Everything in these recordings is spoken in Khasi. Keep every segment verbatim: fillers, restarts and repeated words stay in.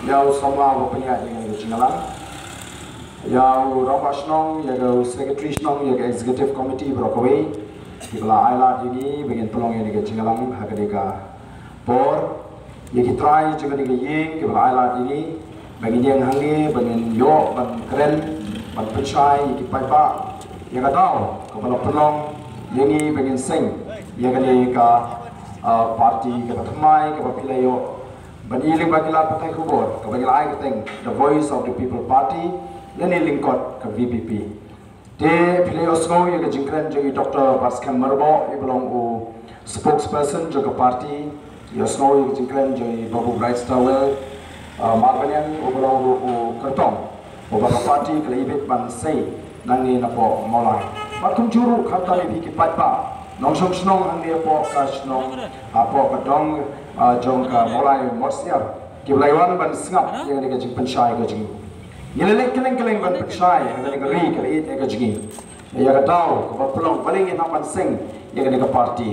Ïa u samla ba pynïaid ïa ka jingïalang, ïa u rangbah shnong, ïa ka u secretary shnong, ïa ka executive committee baroh kawei kiba la ai lad ïa ngi ba ngin pynlong ïa ka jingïalang ha kane ka por, ïa ki trai jong kane ka ïing kiba la ai lad ïa ngi ba ngin ïeng hangne ba ngin ïoh ban kren, ban pynshai ïa ki paidbah ïa ka daw kaba la pynlong ïa ngi ba ngin seng ïa kane ka, ah, party kaba thymmai kaba phi la ïoh ban i lyngba ki lad pathai khubor kaba ngi la ai kyrteng The Voice of the People Party lane lyngkot ka V P P. Te phi la ïohsngew ïa ka jingkren jong i Doctor Batskhem Myrboh, iba long u spokesperson jong ka party. Ïohsngew ïa ka jingkren jong i Babu Brightstarwell, ah, Marbaniang, uba long ruh u kyrtong uba ka party ka la ibit ban sei nangne napoh Mawlai. Bad kumjuh ruh khamtam ïa phi ki paidbah nongshong shnong hangne hapoh ka shnong, hapoh ka dong, ah, jong ka Mawlai Motsiar, kiba la wan ban sngap ïa kane ka jingpynshai ka jong ngi. Ngi la leit kylleng kylleng ban pynshai ïa kane ka ri kaba ïeit ïa ka jong ngi, ïa ka daw kaba pynlong balei ngin hap ban seng ïa kane ka party.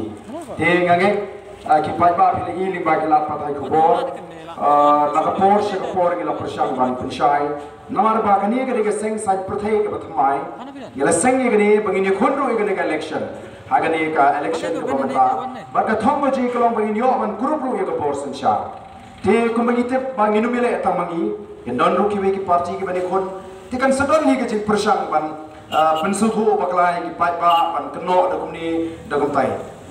Te nga ngeit, ah, ki paidbah phi la i lyngba ki lad pathai khubor, ah, na ka por sha ka por ngi la pyrshang ban pynshai. Namar ba kane ka dei ka seng saiñ pyrthei kaba thymmai. Ngi la seng ïa kane ba ngin ïakhun ruh ïa kane ka election ha kane ka election kaba mynta. Bad ka thong ka jong ngi ka long ba ngin ïoh ban kurup ruh ïa ka bor synshar. Te kumba ngi tip ba ngin ym ïaleh tang ma ngi, kin don ruh kiwei ki party kiban ïakhun. Te kan sa don hi ka jingpyrshang ban, ah, pynsngewthuh bakla ïa ki paidbah ban kynnoh da kumne da kumtai.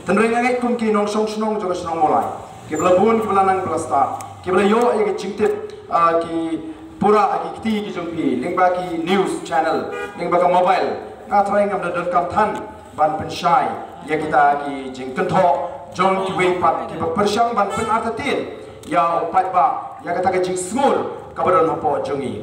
Hynrei nga ngeit kum ki nongshong shnong jong ka shnong Mawlai, kiba la bun, kiba la nang, kiba la stad, kiba la ïoh ïa ka jingtip, ah, ki pura ha ki kti ki jong phi lyngba ki news channel, lyngba ka mobile. Nga trai ngam da donkam than ban pynshai ïa kita ki jingkynthoh jong kiwei pat kiba pyrshang ban pynartatien ïa u paidbah ïa kata ka jingsngur kaba don hapoh jong ngi.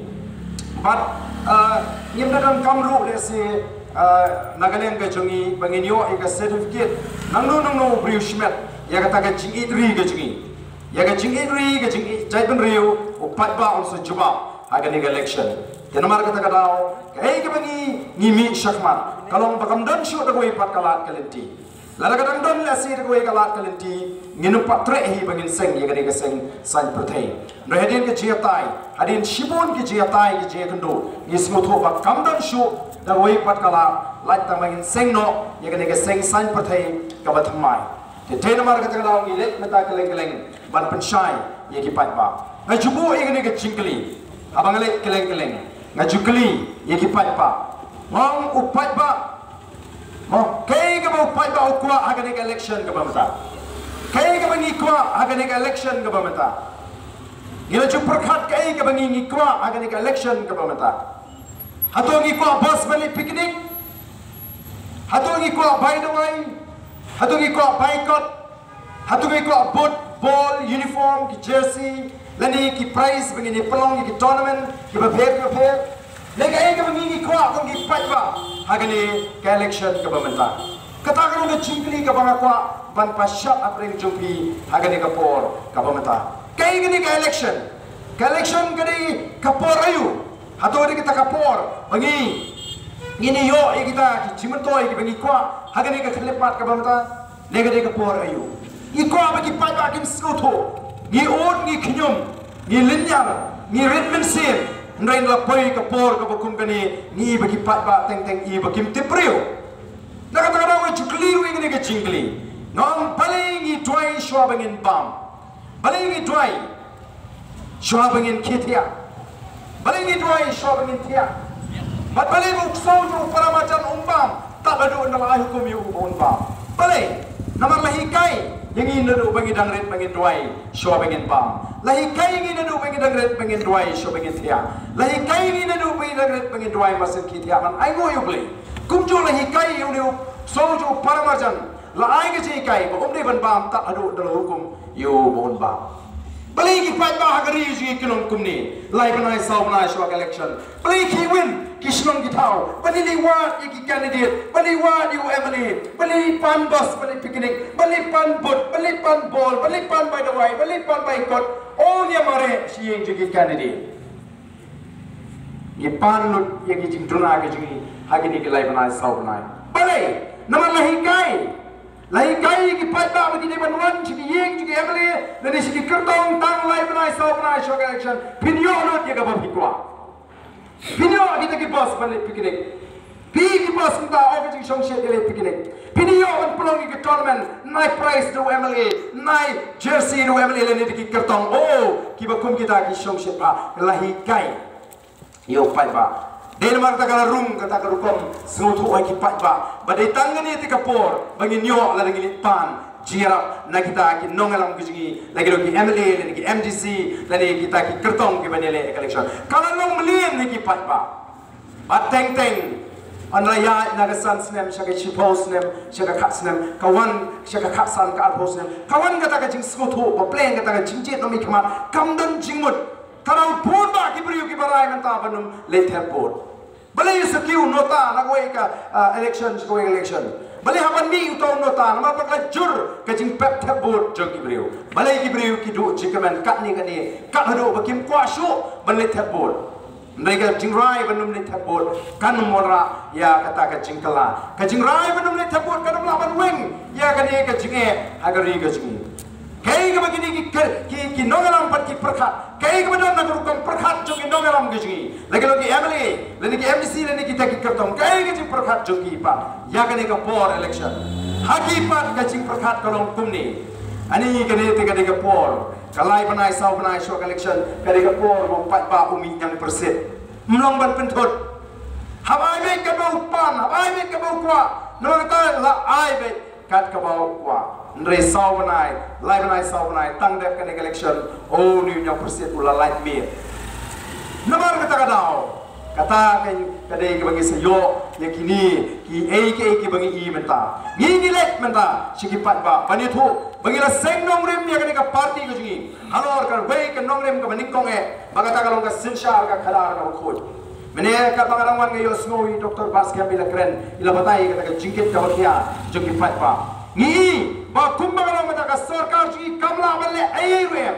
Bad, ah, ngim da donkam ruh lehse, ah, na ka liang ka jong ngi ba ngin ïoh ïa ka certificate nangno nangno u briew shimet ïa kata ka jingïeit ri ka jong ngi. Ïa ka jingïeit ri, ka jingïeit jaitbynriew, u paidbah un sa jubab ha kane ka election. Te namar kata ka daw, kaei kaba ngi, ngi mih shakhmat ka long ba kam don shuh da kawei pat ka lad ka lynti. Lada ka dang don lehse da kawei ka lad ka lynti, ngin ym pat treh hi ba ngin seng ïa kane ka seng saiñ pyrthei. Hynrei hadien ka jingïatai, hadien shibun ki jingïatai, ki jingïakynduh, ngi sngewthuh ba kam don shuh da kawei pat ka lad, lait tang ba ngin seng noh ïa kane ka seng saiñ pyrthei kaba thymmai. Te, te namar kata ka daw ngi leit mynta kylleng kylleng ban pynshai ïa ki paidbah. Nga ju buh ïa kane ka jingkylli. Haba nga leit kylleng kylleng, nga ju kylli ïa ki paidbah. Nga ong, u paidbah, mo, kaei kaba u paidbah u kwah ha kane ka election kaba mynta? Kaei kaba ngi kwah ha kane ka election kaba mynta? Ngi la ju pyrkhat kaei kaba ngi, ngi kwah ha kane ka election kaba mynta. Hato ngi kwah bus ban leit picnic? Hato ngi kwah bai dawai? Hato ngi kwah bai kot? Hato ngi kwah boot, ball, uniform, ki jersey, lane ki prize ba ngin ïa pynlong ïa ki tournament kiba pher kiba pher? Ne kaei kaba ngi, ngi kwah kum ki paidbah ha kane ka election kaba mynta? Kata ka long ka jingkylli kaba nga kwah ban pynshai hapdeng jong phi ha kane ka por kaba mynta. Kaei kane ka election? Ka election ka dei ka por aïu? Hato dei kata ka por ba ngi, ngin ïoh ïa kita ki jingmyntoi kiba ngi kwah ha kane ka khyllipmat kaba mynta? Ne ka dei ka por aïu? Ngi kwah ba ki paidbah kin sngewthuh. Ngi ud, ngi khñium, ngi lynñiar, ngi rit mynsiem. Hynrei la poi ka por kaba kum kane, ngi i ba ki paidbah teng teng i ba kim tip briew. Na kata ka daw nga ju kylli ruh ïa kane ka jingkylli. Nga ong balei ngi duwai shuwa ba ngin bam? Balei ngi duwai shuwa ba ngin khie thiah? Balei ngi duwai shuwa ba ngin thiah? Bad balei ba u ksew jong u para marjan um bam tad haduh ynda la ai hukum ïa u ba un bam? Balei? Namar la hikai ïa ngi naduh ba ngi dang rit ba ngin duwai shuwa ba ngin bam. La hikai ïa ngi naduh ba ngi dang rit ba ngin duwai shuwa ba ngin thiah. La hikai ïa ngi naduh ba ngi dang rit ba ngin duwai mar shen khie thiah ban ainguh ïa U Blei. Kumjuh la hikai ïa une u ksew jong u para marjan, la ai ka jinghikai ba um dei ban bam tad haduh da la hukum ïa u ba un bam. Balei ki paidbah ha ka ri jong ngi ki long kumne? Lai bnai saw bnai shuwa ka election, balei ki win ki shnong ki thaw? Balei leit wad ïa ki candidate, balei wad ïa u M L A, balei pan bus, balei picnic, balei pan boot, balei pan ball, balei pan bai dawai, balei pan bai kot? Ong ïa mareh sha ïing jong ki candidate. Ngi pan lut ïa ki jingduna ki jong ngi ha kine ki lai bnai saw bnai. Balei? Namar la hikai. La hikai ki paidbah ba ki dei ban wan sha ki ïing jong ki M L A lane sha ki kyrtong tang lai bnai saw bnai sha ka election. Phin ïoh lut ïa kaba phi kwah. Phin ïoh kita ki bus ban leit picnic. Phi ki bus mynta, oh, ka jingshongshit ïa leit picnic. Phin ïoh ban pynlong ïa ki tournament, nai prize da u M L A, nai jersey da u M L A lane da ki kyrtong. Oh, kiba kum kita ki shongshit bha. La hikai ïa u paidbah. Dei namar kata ka la rung kata ka rukom sngewthuh ïa ki paidbah ba dei tang kane te ka por ba ngin ïoh lada ngin leit pan jingïarap na kita ki nongïalam ka jong ngi, la ki long ki M L A lane ki M D C lane kita ki kyrtong kiba ïaleh ïa ka election. Ka la long mlien ïa ki paidbah. Bad teng teng, ynda la ïaid na ka san snem sha ka shiphew snem sha ka khat snem, ka wan sha ka khat san ka arphew snem, ka wan kata ka jingsngewthuh ba pleng kata ka jingjied nongmihkhmat, kam don jingmut. Ka dei bun bah ki briew kiba rai mynta ban ym leit thep vote. Balei sa kiew nota na kawei ka, ah, election sha kawei ka election? Balei hap ban mih uta u nota? Namar ba ka la jur ka jingpep thep vote jong ki briew. Balei ki briew ki duh jingkmen katne katne, kat haduh ba kim kwah shuh ban leit thep vote? Hynrei ka jingrai ban ym leit thep vote kan ym wanrah ïa kata ka jingkylla. Ka jingrai ban ym leit thep vote kan ym lah ban weng ïa kane ka jingeh ha ka ri ka jong ngi. Kaei kaba kine ki, ki, ki nongïalam pat ki pyrkhat, kaei kaba don na ka rukom pyrkhat jong ki nongïalam ka jong ngi, la ki long ki M L A lane ki M D C lane kita ki kyrtong, kaei ka jingpyrkhat jong ki pat ïa kane ka por election? Ha ki pat ka jingpyrkhat ka long kumne. Ani kane te ka dei ka por, ka lai bnai saw bnai shuwa ka election, ka dei ka por ba u paidbah u mih ñiangpyrsit. Ym long ban pynthut. Hap ai beit katba u pan, hap ai beit katba u kwah. Namar kata la ai beit kat kaba u kwah. Hynrei saw bnai, lai bnai saw bnai, tang dep kane ka election, oh, une u ñiangpyrsit u la lait miet. Namar kata ka daw, kata ka, ka dei kaba ngi sa ïoh ïa kine kiei kiei kiba ngi i mynta. Ngi ngi leit mynta sha ki paidbah ban ïathuh ba ngi la seng nongrim ïa kane ka party ka jong ngi halor kawei ka nongrim kaba nyngkong eh, ba kata ka long ka synshar ka khadar kaba khuid. Mynne katba nga dang wan nga ïohsngew ïa i Doctor Batskhem i la kren, i la batai kata ka jingkit kaba khia jong ki paidbah. Ngi i ba kumba ka long kata ka sorkar jong ngi kam lah ban leh ei ei ruh em.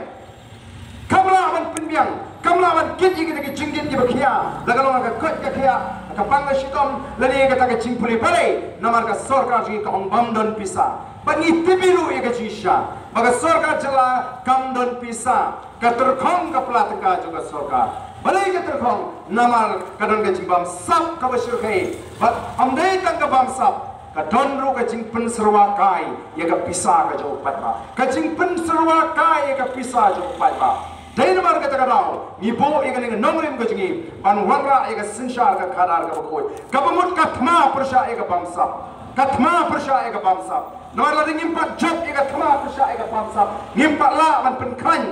Kam lah ban pynbiang, kam lah ban kit ïa kata ka jingkit kiba khia, la ka long ka koit ka khiah, ka pang ka shitom lane kata ka jingpule. Balei? Namar ka sorkar jong ngi ka ong bym don pisa. Bad ngi tip ruh ïa ka jingshisha ba ka sorkar jylla kam don pisa. Ka tyrkhong ka pla tyngka jong ka sorkar. Balei ka tyrkhong? Namar ka don ka jingbamsap kaba shyrkhei. Bad ym dei tang ka bamsap, ka don ruh ka jingpynsyrwa kai ïa ka pisa ka jong u paidbah. Ka jingpynsyrwa kai ïa ka pisa jong u paidbah. Dei namar kata ka daw ngi buh ïa kane ka nongrim ka jong ngi ban wanrah ïa ka synshar ka khadar kaba khuid, kaba mut ka thma pyrshah ïa ka bamsap. Ka thma pyrshah ïa ka bamsap. Namar lada ngim pat jop ïa ka thma pyrshah ïa ka bamsap, ngim pat lah ban pynkhlaiñ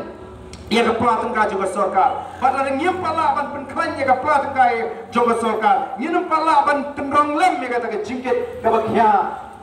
ïa ka pla tyngka jong ka sorkar. Bad lada ngim pat lah ban pynkhlaiñ ïa ka pla tyngka jong ka sorkar, ngim pat lah ban pynrong lem ïa kata ka jingkit kaba khia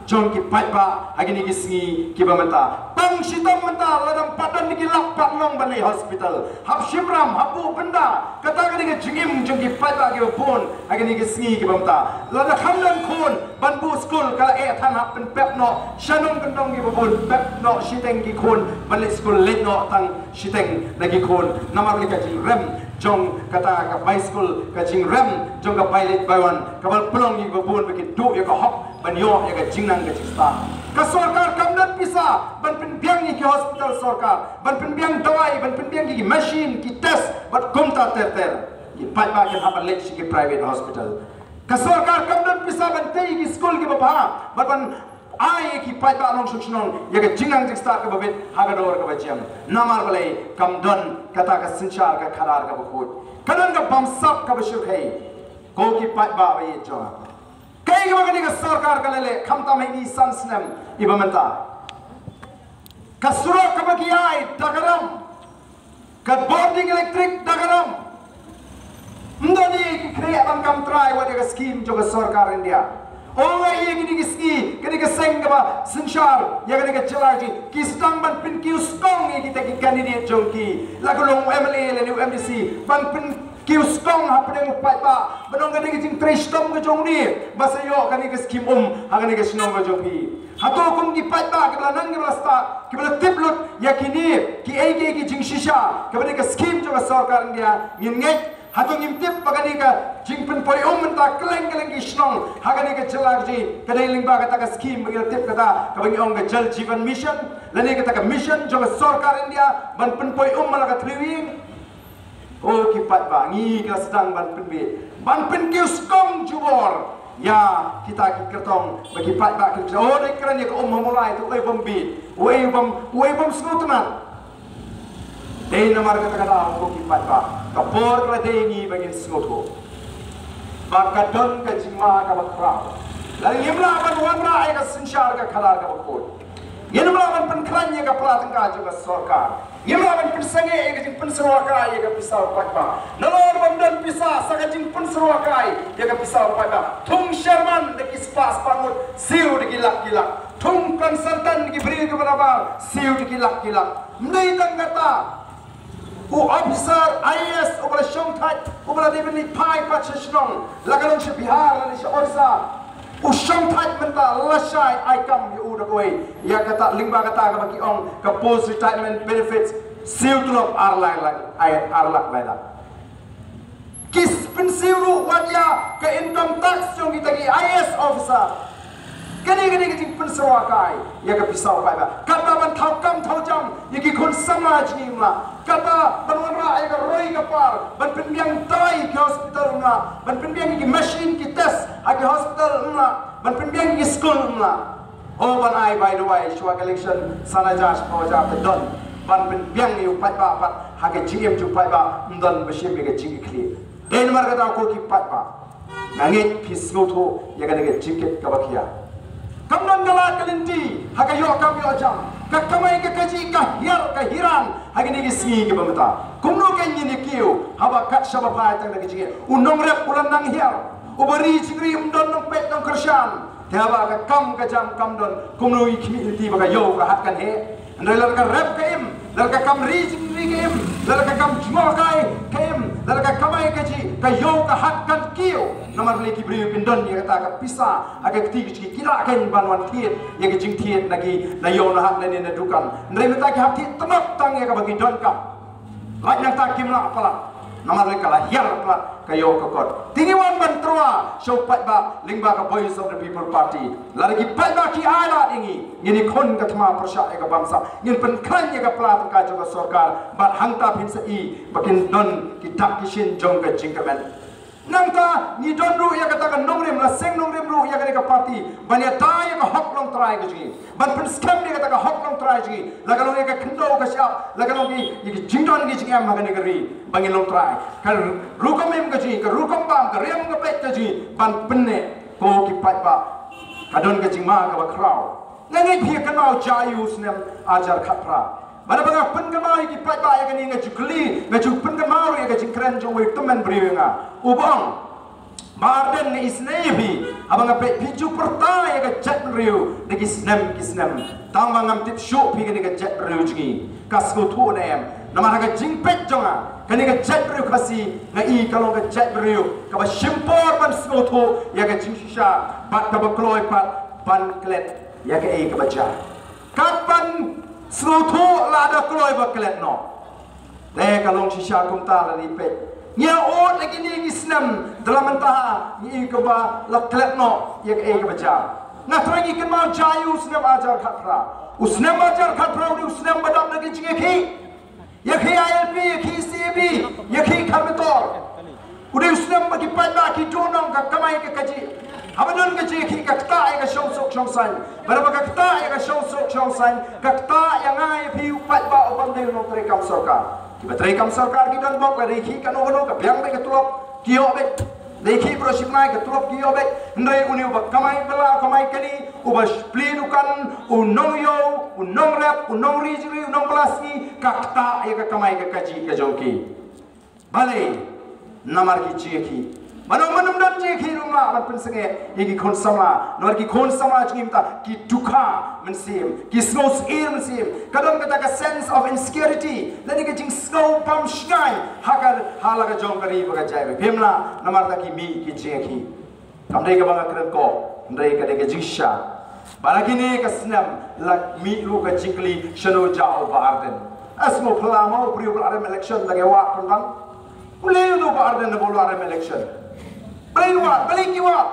jong ki paidbah ha kine ki sngi kiba mynta. Tang shitom mynta, lada ym pat don ki lak pat long ban leit hospital. Hap shim ram, hap buh bynda. Kata ka dei ka jingim jong ki paidbah kiba bun ha kine ki sngi kiba mynta. Lada kham don khun ban buh skul, ka la eh than hap pynpep noh sha nongkyndong kiba bun, pep noh shiteng ki khun ban leit skul, leit noh tang shiteng na ki khun. Namar kane ka jingrem jong kata ka bai skul, ka jingrem jong ka bai leit bai wan, kaba pynlong ïa kiba bun ba kin duh ïa ka hok ban ïoh ïa ka jingnang ka jingstad. Ka sorkar kam don pisa ban pynbiang ïa ki hospital sorkar, ban pynbiang dawai, ban pynbiang ïa ki machine, ki test bad kumta ter ter. Ki paidbah kin hap ban leit sha ki private hospital. Ka sorkar kam don pisa ban tei ïa ki skul kiba bha bad ban ai ïa ki paidbah nongshong shnong ïa ka jingnang jingstad kaba bit ha ka dor kaba jem. Namar balei? Kam don kata ka synshar ka khadar kaba khuid. Ka don ka bamsap kaba shyrkhei. Ko ki paidbah ba ïeit jong nga, kaei kaba kane ka sorkar ka la leh khamtam ha kine san snem iba mynta? Ka surok kaba ki ai da ka ram. Ka bording elektrik da ka ram. Ym don ei ei ki khreh ban kam trai wat ïa ka skim jong ka sorkar India. Ong ei ei kine ki sngi, kine ki seng kaba synshar ïa kane ka jylla jong ngi, ki sdang ban pynkiew skong ïa kita ki candidate jong ki, la ka long u M L A lane u M D C, ban pynkiew skong hapdeng u paidbah. Ban ong ka dei ka jingtrei shitom ka jong une ba sa ïoh kane ka skim um ha kane ka shnong ka jong phi. Hato kum ki paidbah kiba la nang kiba la stad, kiba la tip lut ïa kine kiei kiei ki jingshisha kaba dei ka skim jong ka sorkar India, ngin ngeit Hato ngim tip ba kane ka jingpynpoi um mynta kylleng kylleng ki shnong ha kane ka jylla ka jong ngi ka dei lyngba kata ka skhim ba ngi la tip kata kaba ngi ong ka Jal Jeevan Mission, lane kata ka mission jong ka sorkar India ban pynpoi um man la ka three wing. O ki paidbah, ngi ka sdang ban pynbeit, ban pynkiew skong jubor ïa kita ki kyrtong ba ki paidbah ki kyrtong. O, dei kren ïa ka um ha Mawlai, to uei bym beit, uei bym, uei bym sngewtynnat. Dei namar kata ka daw, ko ki paidbah, ka por ka la dei ngi ba ngin sngewthuh ba ka don ka jingma kaba khraw. Lada ngim lah ban wanrah ïa ka synshar ka khadar kaba khuid, ngim lah ban pynkhlaiñ ïa ka pla tyngka jong ka sorkar, ngim lah ban pynsangeh ïa ka jingpynsyrwa kai ïa ka pisa u paidbah. Nalor bym don pisa sa ka jingpynsyrwa kai ïa ka pisa u paidbah, thung sherman da ki spah spah ngut siew da ki lak ki lak, thung consultant da ki briew kiba nabar siew da ki lak ki lak. Ym dei tang kata, u officer I A S uba la shongthait, uba la dei ban leit phai pat sha shnong, la ka long sha Bihar lane sha Orissa, u shongthait mynta lashai ai kam ïa u da kawei, ïa kata, lyngba kata kaba ki ong ka post retirement benefits, siew tulop ar lak, lak, ai, ar lak lai lak. Ki pynsiew ruh wat ïa ka income tax jong kita ki I A S officer. Kane, kane ka jingpynsyrwa kai ïa ka pisa u paidbah. Kata ban thaw kam thaw jam ïa ki khun samla jong ngi, ym lah. Kata ban wanrah ïa ka roi ka par, ban pynbiang dawai ki hospital, ym lah. Ban pynbiang ïa ki machine, ki test ha ki hospital, ym lah. Ban pynbiang ïa ki skul, ym lah. O ban ai, by the way, shuwa ka election, san hajar, shiphew hajar te don ban pynbiang ïa u paidbah pat ha ka jingim jong u paidbah, ym don ba shim ïa ka jingïakhih. Dei namar kata, ko ki paidbah, nga ngeit phi sngewthuh ïa kane ka jingkit kaba khia. Kam don ka lad ka lynti ha ka ïoh kam ïoh jam, ka kamai ka kajih ka hiar ka hiran ha kine ki sngi kiba mynta. Kumno kein ngin ïa kiew haba kat shaba phai tang da ka jingeh? U nongrep u la nang hiar, uba ri jingri ym don nongpeit nongkyrshan. Te haba ka kam ka jam kam don, kumno i khmih lynti ba ka ïew ka hat kan heh? Hynrei lada ka rep ka im, lada ka kam ri jingri ka im, lada ka kam jngohkai ka im, lada ka kamai kajih ka ïew ka hat kan kiew. Namar lei ki briew kin don ïa kata ka pisa ha ka kti ka jong ki, ki lah kein ban wan thied ïa ka jingthied na ki, na ïew na hat lane na dukan. Hynrei mynta ki hap thied tymmen tang ïa kaba ki donkam. Lait nangta kim lah palat, namar lei ka la hiar palat ka ïew ka kot. Te ngi wan ban tyrwa sha u paidbah lyngba ka Voice of the People Party. Lada ki paidbah ki ailad ïa ngi, ngin ïakhun ka thma pyrshah ïa ka bamsap, ngin pynkhlaiñ ïa ka pla tyngka jong ka sorkar. Bad hangta phin sa i ba kin don ki dak ki shin jong ka jingkmen. Nangta ngi don ruh ïa kata ka nongrim, la seng nongrim ruh ïa kane ka party ban ïada ïa ka hok longtrai ka jong ngi, ban pynskhem ïa kata ka hok longtrai jong ngi, la ka long ïa ka khyndew ka shyiap, la ka long ïa ki jingdon ki jingem ha kane ka ri, ba ngin longtrai. Ka rukom im ka jong ngi, ka rukom bam, ka riam ka peit ka jong ngi ban pynneh. Ko ki paidbah, ka don ka jingma kaba khraw. Nga ngeit phi ïa kynmaw jia ïa u snem ar hajar khatphra. Bad haba nga pynkynmaw ïa ki paidbah ïa kane, nga ju kylli, nga ju pynkynmaw ruh ïa ka jingkren jong uwei u tymmen briew ïa nga, uba ong, Bah Ardent, nga isynei ïa phi, haba nga peit phi ju pyrta ïa ka jaitbynriew da ki snem ki snem. Tangba ngam tip shuh phi kane ka jaitbynriew jong ngi ka sngewthuh ne em. Namar ha ka jingpeit jong nga, kane ka jaitbynriew Khasi, nga i ka long ka jaitbynriew kaba shim por ban sngewthuh ïa ka jingshisha, bad kaba kloi pat ban klet ïa kaei kaba jia. Kat ban sngewthuh la da kloi ba klet noh. Te ka long shisha kumta, lada ngi peit, ngi ïa ud ïa kine ki snem, te la mynta ngi i kaba la klet noh ïa kaei kaba jia. Nga trai ngi kynmaw jia ïa u snem ar hajar khatphra. U snem ar hajar khatphra u dei u snem ba dap da ka jingïakhih. Ïakhih I L P, ïakhih C A B, ïakhih Kharmetor. U dei u snem ba ki paidbah ki duhnong, ka kamai ka kajih. Haba don ka jingïakhih ka ktah ïa ka shongsuk shongsaiñ. Bad haba ka ktah ïa ka shongsuk shongsaiñ, ka ktah ïa nga ïa phi u paidbah u bym dei u nongtrei kam sorkar. Kiba trei kam sorkar ki don bok, lada ïakhih kano kano ka biang beit ka tulop, ki ïoh beit. Lada ïakhih baroh shi bnai ka tulop ki ïoh beit. Hynrei une uba kamai bylla, kamai kali, uba plie dukan, u nongïew, u nongrep, u nongri jingri, u nongbylla sngi, ka ktah ïa ka kamai ka kajih ka jong ki. Balei? Namar ki jingïakhih. Mano mano ym don jingïakhih ruh ym lah ban pynsangeh ïa ki khun samla. Namar ki khun samla jong ngi mynta ki dukha mynsiem, ki sngewsyier mynsiem. Ka don kata ka sense of insecurity, lane ka jingsngew bym shngaiñ ha ka, ha la ka jong ka ri bad ka jaitbynriew. Phim lah, namar kata ki mih ki jingïakhih. Kam dei kaba nga kren ko, hynrei ka dei ka jingshisha. Ba la kine ka snem la mih ruh ka jingkylli, shano jia u Bah Ardent. Nga sngewphylla mo, u briew ba la rem election da ka wah pynban. Balei u Bah Ardent ba u la rem election? Balei u wad? Balei ki wad?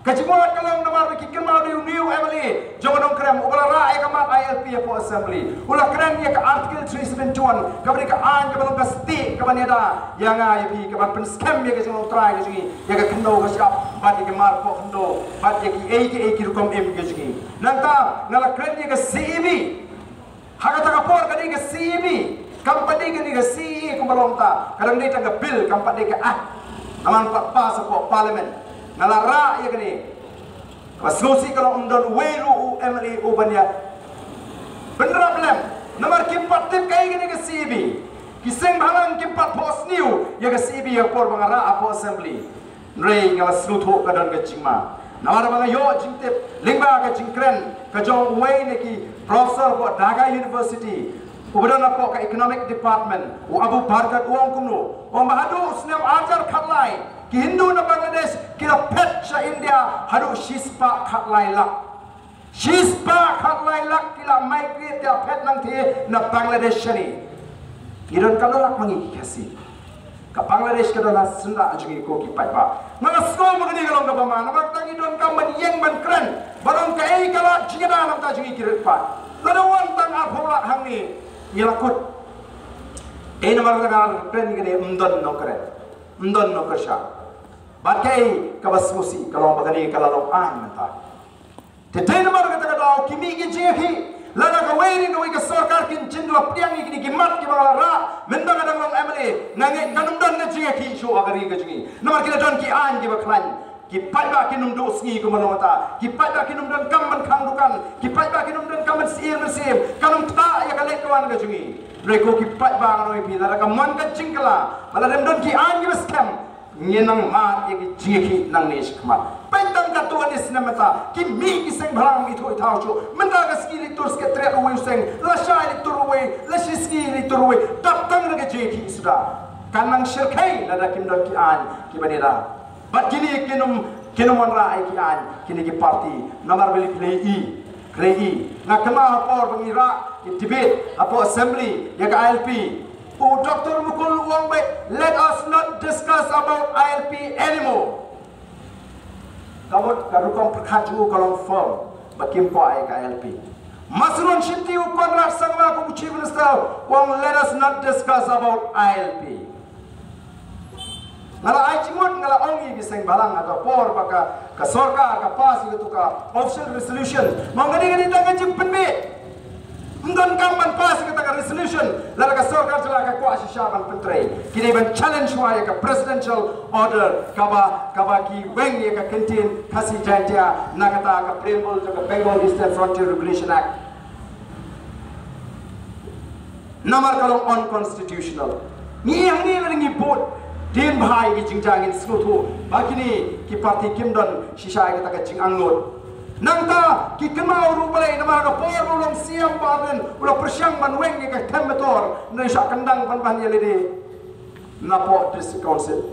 Ka jingwad ka long namar ba ki kynmaw ïa u new M L A jong ka Nongkrem uba la rah ïa ka mat I L P hapoh Assembly. U la kren ïa ka Article three seven one, kaba dei ka aiñ kaba long ka stieh kaba ïada ïa nga ïa phi, kaba pynskhem ïa ka jinglong trai ka jong ngi, ïa ka khyndew ka shyiap bad ïa ka mar poh khyndew bad ïa kiei kiei ki rukom im ka jong ngi. Nangta nga la kren ïa ka C A B. Ha kata ka por ka dei ka C A B, kam pat dei ka dei ka C A A kumba long mynta, ka dang dei tang ka bill, kam pat dei ka act. Namar pat pass hapoh Parliament. Nga la rah ïa kane. Kaba sngewsih ka long ym don uwei ruh u M L A u ban ïa pynrap lem. Namar kim pat tip kaei kane ka C A B. Ki seng bhalang kim pat phohsniew ïa ka C A B ha ka por ba nga rah hapoh Assembly. Hynrei nga la sngewthuh ka don ka jingma. Namar ba nga ïoh jingtip lyngba ka jingkren ka jong uwei na ki professor hapoh Dhaka University, uba don hapoh ka Economic Department, u Abu Barkat, u ong kumno, u ong ba haduh u snem arhajar khatlai ki Hindu na Bangladesh ki la phet sha India haduh shispah khatlai lak. Shispah khatlai lak ki la migrate ïa phet nangta na Bangladesh shane. Ngi donkam lak ma ngi ki Khasi. Ka Bangladesh ka don ha syndah jong ngi ko ki paidbah. Nga la sngew ba kane ka long kaba ma, namar kata ngi donkam ban ïeng ban kren, ban ong kaei ka lad jingïada na bynta jong ngi ki riewpaid. Lada wan tang arphew lak hangne, ngi la kut. Dei namar kata nga kren kane, ym don nongkren, ym don nongkyrshan. Bad kaei kaba sngewsih ka long ba kane ka la long aiñ mynta. Te dei namar kata ka daw ki mih ki jingïakhih. Lada kawei ne kawei ka sorkar kin jin la pdiang ïa kine ki mat kiba nga la rah mynta nga dang long M L A, nga ngeit kan ym don ka jingïakhih shuh ha ka ri ka jong ngi. Namar ki la don ki aiñ kiba khlaiñ. Ki paidbah kin ym duh sngi kumba long mynta. Ki paidbah kin ym donkam ban khang dukan. Ki paidbah kin ym donkam ban siem ban siem. Kan ym ktah ïa ka leit ka wan ka jong ngi. Hynrei ko ki paidbah, nga ong ïa phi, lada ka mon ka jingkylla, ba lada ym don ki aiñ kiba skhem, ngin nang mad ïa ki jingïakhih nangne shakhmat. Peit tang katto katne snem mynta, ki mih ki seng bhalang, ithuh ithaw shuh. Mynta ka sngi leit tur secretariat uwei u seng, lashai leit tur uwei, lashisngi leit tur uwei. Dap tang da ka jingïakhih suda. Kan nang shyrkhei lada kim don ki aiñ kiba ïada. Bad kine kin ym, kin ym wanrah ïa ki aiñ kine ki party. Namar balei, phi la ïohi, phi la ïohi, nga kynmaw ha por ba ngi rah ki debate hapoh Assembly ïa ka I L P. U Doctor Mukul u ong beit, "Let us not discuss about I L P anymore." Ka mut ka rukom pyrkhat jong u ka long firm ba kim kwah ïa ka I L P. Masrun Shinti, u Conrad Sangma kum u Chief Minister u ong, "Let us not discuss about I L P." Nga la ai jingmut, nga la ong ïa ki seng bhalang ha ka por ba ka, ka sorkar ka pass ïa katu ka official resolution. Nga ong kane ka dei tang ka jingpynbeit. Ym donkam ban pass ïa kata ka resolution lada ka sorkar jylla ka kwah shisha ban pyntrei. Ki dei ban challenge wai ïa ka presidential order kaba, kaba ki weng ïa ka kyntien Khasi Jaintia na kata ka preamble jong ka Bengal Eastern Frontier Regulation Act. Namar ka long unconstitutional. Ngi hangne lada ngi bud dien bha ïa ki jingjia, ngin sngewthuh ba kine ki party kim don shisha ïa kata ka jingangnud. Nangta ki kynmaw ruh balei, namar ka por ba u long C M Bah Ardent u la pyrshang ban weng ïa ka Coimbatore, ngi shah kyndang ban ban ïa lade napoh District Council.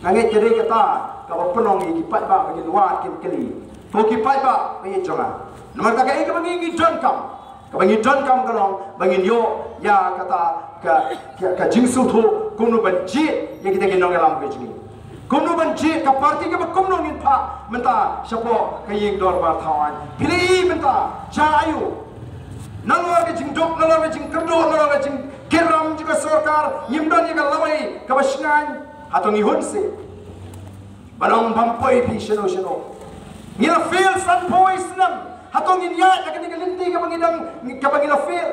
Nga ngeit ka dei kata kaba pynlong ïa ki paidbah ba ngin wad kin kylli. Ko ki paidbah ba ïeit jong nga, namar kata kaei kaba ngi, ngi donkam, kaba ngi donkam ka long ba ngin ïoh ïa kata ka, ka, ka jingsngewthuh kumno ban jied ïa kita ki nongïalam ka jong ngi. Kumno ban jied ka party kaba kumno ngin phah mynta shapoh ka ïing dorbar thaw aiñ. Phi la ïohi mynta, jia aiu? Nalor ka jingduk, nalor ka jingkyrduh, nalor ka jingkitram jong ka sorkar, ngim don ïa ka lawei kaba shngaiñ. Hato ngi hun seh? Ba long bam poi phi shano shano. Ngi la fail sanphew snem. Hato ngin ïaid ha kane ka lynti kaba ngi dang, kaba ngi la fail?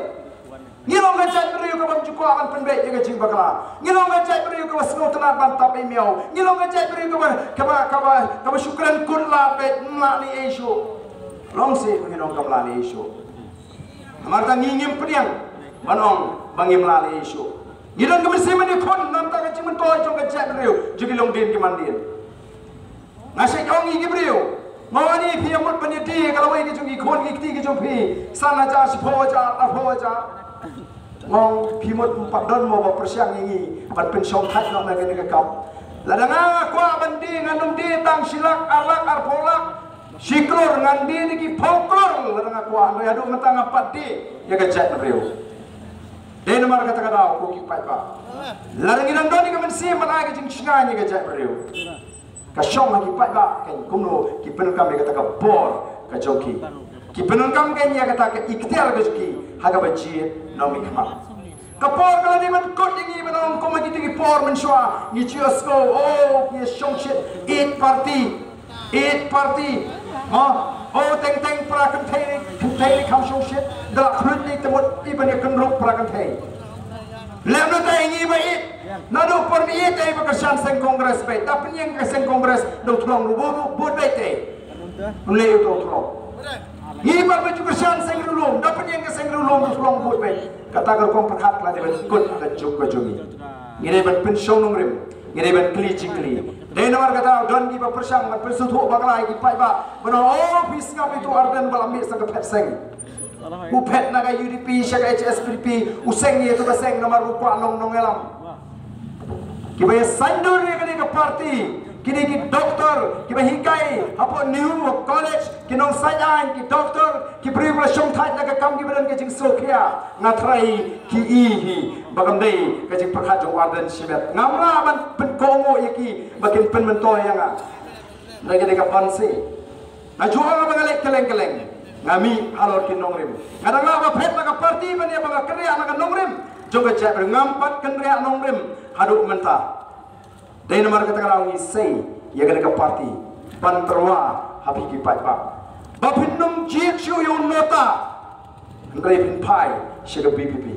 Ngi long ka jaitbynriew kabym ju kwah ban pynbeit ïa ka jingbakla. Ngi long ka jaitbynriew kaba sngewtynnat ban tap ei miaw. Ngi long ka jaitbynriew kaba, kaba, kaba, kaba shu kren kut lad beit, ym lah leh ei shuh. Long seh ba ngi long kam lah leh ei shuh. Namar ta ngi ngim pdiang ban ong ba ngim lah leh ei shuh. Ngi don ka mynsiem ban ïakhun na bynta ka jingmyntoi jong ka jaitbynriew, jong ki longdien ki mandien. Nga shait ong ïa ki briew, nga ong ïa phi, ïa mut ban ïadie ïa ka lawei ka jong ki khun ki kti ka jong phi, san hajar, shiphew hajar, arphew hajar. Nga ong phi mut ym pat don mo ba pyrshang ïa ngi ban pynshongthait noh na kane ka kam. Lada nga, nga kwah ban die, ngan ym die tang shi lak, ar lak, arphew lak, shi klur, ngan die da ki phew klur lada nga kwah. Hynrei haduh mynta ngam pat die ïa ka jaitbynriew. Dei namar kata ka daw ko ki paidbah, lada ngi dang don ïa ka mynsiem ban ai ka jingshngaiñ ïa ka jaitbynriew, ka shong ha ki paidbah kein kumno ki pyndonkam ïa kata ka bor ka jong ki. Ki pyndonkam kein ïa kata ka iktiar ka jong ki ha kaba jied nongmihkhmat. Ka por ka la dei ban kut ïa ngi ban ong kum ha kitei ki por mynshuwa ngi ju ïohsngew, oh, ngi shongshit, ïeit party, ïeit party. Mo, oh, teng teng para kynthei, kynthei kam shongshit, da la khluit ni te mut i ban ïa kynrup para kynthei. Lem na te ngi ba ïeit, naduh por ngi ïeit te ba kyrshan seng Congress beit, da pynïeng ka seng Congress da u thlong ruh, ruh, ruh, bud beit te. Ym lei uto u thlong. Ngi pat ba ju kyrshan seng riewlum, da pynïeng ka seng riewlum da u thlong bud beit. Kata ka rukom pyrkhat la dei ban kut ha ka juk ka jong ngi. Ngi dei ban pynshong nongrim, ngi dei ban kylli jingkylli. Dei namar kata don kiba pyrshang ban pynsngewthuh bakla ïa ki paidbah ban ong, oh, phi sngap ïa uto u Ardent ba la mih sha ka phet seng. U phet na ka U D P sha ka H S P D P, u seng ïa uto ka seng namar u kwah long nongïalam. Kiba ïa saiñdur ïa kane ka party, kine ki doktor kiba hikai hapoh NEHU College, ki nongsaiñ aiñ, ki doktor, ki briew ba la shongthait na ka kam kiba don ka jingsngewkhia. Nga tharai ki i hi ba kam dei ka jingpyrkhat jong u Ardent shimet. Ngam lah ban pynkohnguh ïa ki ba kin pynmyntoi ïa nga. Na kane ka ban se nga ju ong ba nga leit kylleng kylleng, nga mih halor ki nongrim. Nga dang lah ba phet na ka party ban ïa ba nga kynriah na ka nongrim jong ka jaitbynriew, ngam pat kynriah nongrim haduh mynta. Dei namar kata ka daw ngi sei ïa kane ka party ban tyrwa ha phi ki paidbah ba phin nym jied shuh ïa u NOTA. Hynrei phin phai sha ka V P P.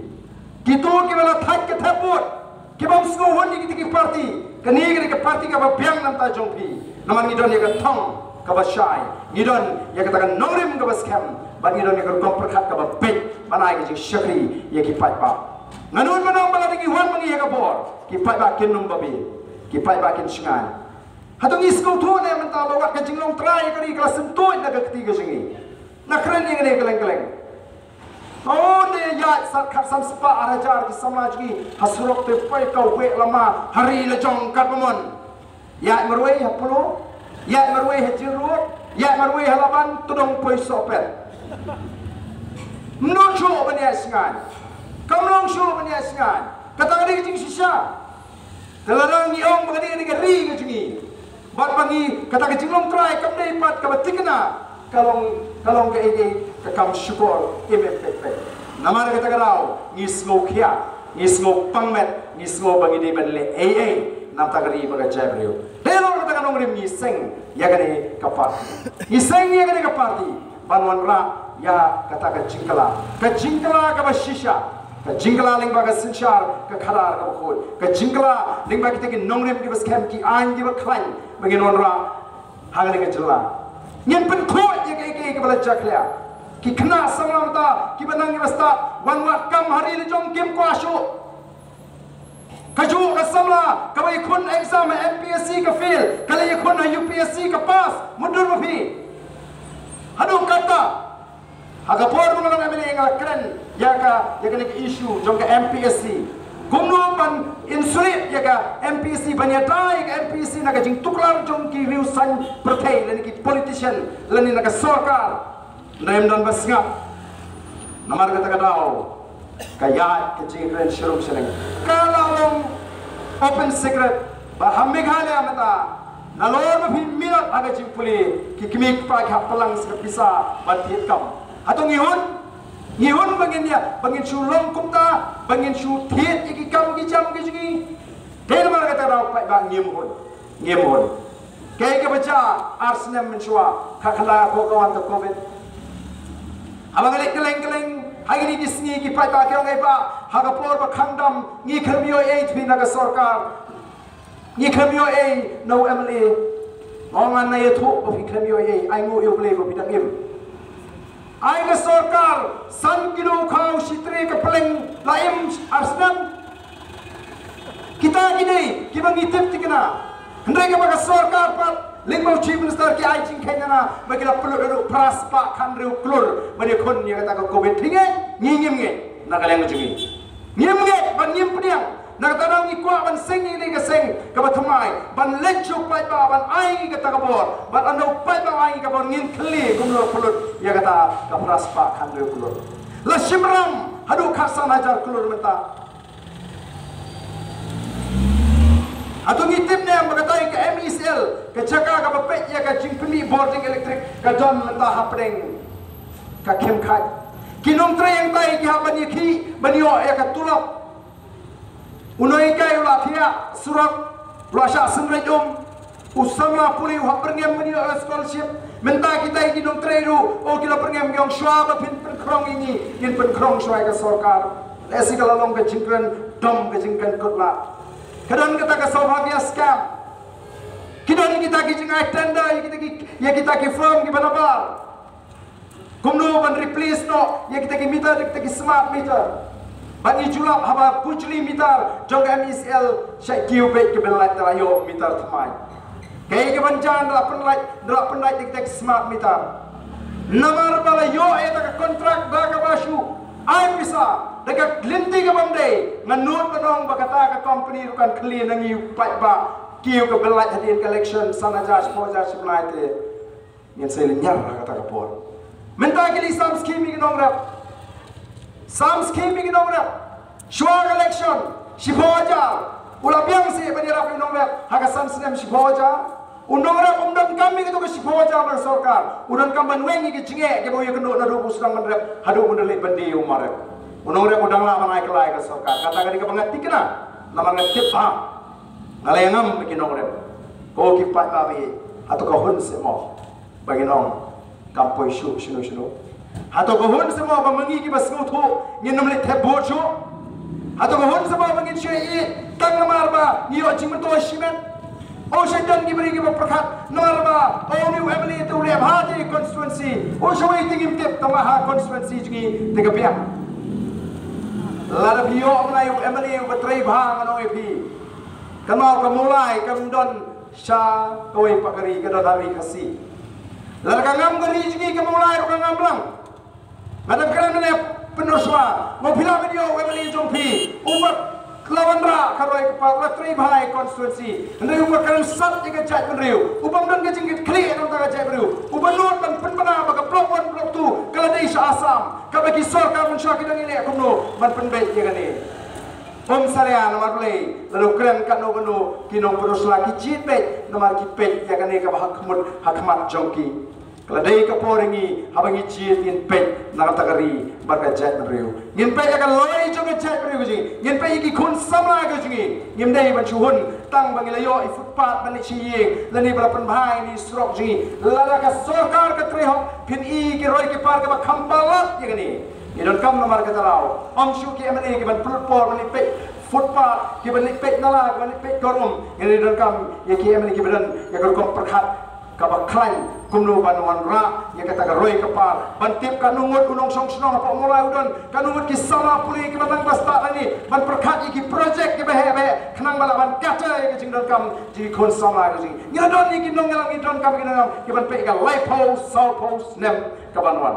Kito kiba la thait ka thep vote, kibym sngew hun ïa kitei ki party, kane ka dei ka party kaba biang na ka bynta jong phi. Namar ngi don ïa ka thong kaba shai, ngi don ïa kata ka nongrim kaba skhem, bad ngi don ïa ka rukom pyrkhat kaba beit ban ai ka jingshakri ïa ki paidbah. Nga nud ban ong ba lada ngi wan ma ngi ha ka bor, ki paidbah kin ym babe, ki paidbah kin shngaiñ. Hato ngi sngewthuh ne mynta ba wat ka jinglong trai ka ri ka la syntuid na ka kti ka jong ngi? Nga kren ïa kane kylleng kylleng. Oh, ne ïaid sat khatsan spah ar hajar ki samla jong ngi ha surok, te poi ka wei lama ha ri la jong katba mon. Ïaid marwei ha Polo, ïaid marwei ha Jil Road, ïaid marwei ha Laban, to dang poi Sohpet. Mno shuh ban ïaid shngaiñ. Kam long shuh ban ïaid shngaiñ. Kata ka dei ka jingshisha. Te lada ngi ong ba ka dei ka ri ka jong ngi, bad ba ngi, kata ka jinglong trai kam dei pat kaba thikna, ka long, ka long kaei kaei ka kam shukor im im peit peit. Namar kata ka daw ngi sngewkhia, ngi sngew pangmet, ngi sngew ba ngi dei ban leh ei ei na ka bynta ka ri bad ka jaitbynriew. Dei na kata ka nongrim ngi seng ïa kane ka party. Ngi seng ïa kane ka party ban wanrah ïa kata ka jingkylla, ka jingkylla kaba shisha, ka jingkylla lyngba ka synshar ka khadar kaba khuid, ka jingkylla lyngba kita ki nongrim kiba skhem, ki aiñ kiba khlaiñ ba ngin wanrah ha kane ka jylla. Ngin pynkhuid ïa kaei kaei kaba la jakhlia. Ki khynnah samla mynta kiba nang kiba stad, wan wad kam ha ri la jong kim kwah shuh. Kajuh ka samla kaba ïakhun exam ha M P S C ka fail, ka la ïakhun ha U P S C ka pass, mutdur ma phi. Haduh katta, ha ka por ba nga long M L A nga la kren ïa ka, ïa kane ka issue jong ka M P S C. Kumno ban insulate ïa ka M P S C, ban ïada ïa ka M P S C na ka jingtuklar jong ki riew saiñ pyrthei lane ki politician lane na ka sorkar. Ngim don ba sngap. Namar kata ka daw ka ïaid ka jingkren sharum shaneng. Ka la long open secret ba ha Meghalaya mynta, nalor ba phi minot ha ka jingpule, ki kmie ki kpa ki hap pynlang sa ka pisa ban thied kam. Hato ngi hun, ngi hun ba ngin ïa, ba ngin shu long kumta, ba ngin shu thied ïa ki kam ki jam ki jong ngi? Dei namar kata ka daw paidbah ngim hun, ngim hun. Kaei kaba jia ar snem mynshuwa, ka khlaiñ ko ka wan ka Covid. Haba nga leit kylleng kylleng ha kine ki sngi, ki paidbah ki ong, ei bah, ha ka por ba khang dam ngi khlem ïoh ei ei na ka sorkar. Ngi khlem ïoh ei na u M L A. Nga ong, ngan ïathuh ba phi khlem ïoh ei, ainguh ïa U Blei ba phi dang im. Ai ka sorkar san kilo khaw shi tre ka pleng, la im ar snem. Kita ki dei kiba ngi tip thikna. Hynrei kaba ka sorkar pat lyngba u Chief Minister ki ai jingkheiñ na nga ba ki la pynlut haduh phra spah khathynriew klur ban ïakhun ïa kata ka Covid. Phi ngeit? Ngi ngim ngeit na ka liang ka jong ngi. Ngim ngeit bad ngim pdiang. Na kata ka daw ngi kwah ban seng ïa kane ka seng kaba thymmai, ban leit sha u paidbah ban ai ïa kata ka bor, bad ynda u paidbah u ai ïa ka bor ngin kylli kumno la pynlut ïa kata ka phra spah khathynriew klur. La shim ram Haduh khatsan hajar klur mynta. Hato ngi tip ne em ba kata ka M E C L, ka jaka kaba peit ïa ka jingpynmih bor jong ka elektrik, ka don mynta hapdeng ka Kemkhat. Ki nongtrei hangtai ki hap ban ïakhih ban ïoh ïa ka tulop. U nonghikai u la thiah surok, u la shah synreit um. U samla pule u hap byrngem ban ïoh ïa ka scholarship. Mynta kita ki nongtrei ruh, oh, ki la byrngem, ki ong shuwa ba phin pynkhrong ïa ngi, ngin pynkhrong shuwa ïa ka sorkar. Lehse ka la long ka jingkren dom, ka jingkren kut la. Ka don kata ka Saubhagya scam. Ki don kita ki jingai tender ïa kita ki, ïa kita ki firm kiba nabar. Kumno ban replace noh ïa kita ki meter, kita ki smart meter. Ban ïa ju lap haba pujli meter jong ka M E C L sha kiew beit, ka bill light da la ïoh meter thymmai. Kaei kaban jan, da la pynlait, da la pynlait ïa kita ki smart meter. Namar ba la ïoh ïa ka kontrak da kaba shu ai pisa da ka lynti kabym dei. Nga nud ban ong ba kata ka company ruh kan khlieh na ngi, u paidbah. Kiew ka bill light hadien ka election san hajar, shiphew hajar shi bnai te. Ngin sa lynñiar ha kata ka por. Mynta ki la sam skim ïa ki nongrep. Sam skim ïa ki nongrep. Shuwa ka election, shiphew hajar. U la biang seh ban ïarap ïa u nongrep ha ka san snem, shiphew hajar. U nongrep um donkam ïa kato ka shiphew hajar na ka sorkar. U donkam ban weng ïa ki jingeh kiba u ïakynduh naduh ba u sdang ban rep haduh ba un da leit ban die ïa u marep. U nongrep u dang lah ban ai kylla ïa ka sorkar. Kata ka dei kaba nga thikna. Namar nga tip ba nga la ïa ngam ïa ki nongrep. Ko ki paidbah, hato ka hun seh mo ba ngin ong kam poi shuh shano shano? Hato ka hun seh mo ba ma ngi kiba sngewthuh ngin ym leit thep vote shuh? Hato ka hun seh mo ba ngin shu ïeit tang namar ba ngi ïoh jingmyntoi shimet? Oh, sha don ki briew kiba pyrkhat namar ba, oh, une u M L A te u leh bha ha ka constituency. Oh, shawei te ngim tip, tang ba ha constituency jong ngi te ka biang. Lada phi ïoh mynta u M L A uba trei bha, ngan ong ïa phi, ka Mawlai kam don sha kawei pat ka ri, ka don ha Ri Khasi. Lada ka ngam ka ri jong ngi, ka Mawlai ruh ka ngam lang. Nga dang kren mynne, pyndonkam shuwa, mo, phi lah ban ïoh u M L A jong phi uba la wanrah ka roi ka par, uba trei bha ha ka constituency, hynrei uba kren sat ïa ka jaitbynriew, u bym don ka jingkitkhlieh na ka bynta ka jaitbynriew, uba nud ban pynbna ba ka Block One, Block Two ka la dei sha Assam, kaba ki sorkar mynshuwa ki dang ïaleh kumno ban pynbeit ïa kane. Ym salia namar balei, lada u kren katno katno, ki nongpyndonkam shuwa ki jied beit namar ki peit ïa kane kaba ha khmut ha khmat jong ki. Ka la dei ka por ïa ngi, haba ngi jied, ngin peit na ka bynta ka ri bad ka jaitbynriew. Ngin peit ïa ka lawei jong ka jaitbynriew ka jong ngi. Ngin peit ïa ki khun samla ka jong ngi. Ngim dei ban shu hun tang ba ngi la ïoh i footpath ban leit sha ïing, lane ba la pynbha ïa i surok jong ngi. Lada ka sorkar ka trei hok, phin i ki roi ki par kaba kham palat ïa kane. Ngi donkam namar kata ruh, ym shuh ki M L A kiban pynlut por ban leit peit footpath, kiban leit peit nala, kiban leit peit kor um. Ngi donkam ïa ki M L A kiba don ïa ka rukom pyrkhat kaba khlaiñ, kumno ban wanrah ïa kata ka roi ka par, ban tip katno ngut u nongshong shnong hapoh Mawlai u don, katno ngut ki samla pule kiba dang ba stad lane, ban pyrkhat ïa ki project kiba heh ba heh, khnang ba lah ban kata ïa ka jingdonkam jong ki khun samla ka jong ngi. Ngi la don ïa ki nongïalam, ngi donkam ïa ki nongïalam kiban peit ïa ka laiphew sawphew snem kaban wan.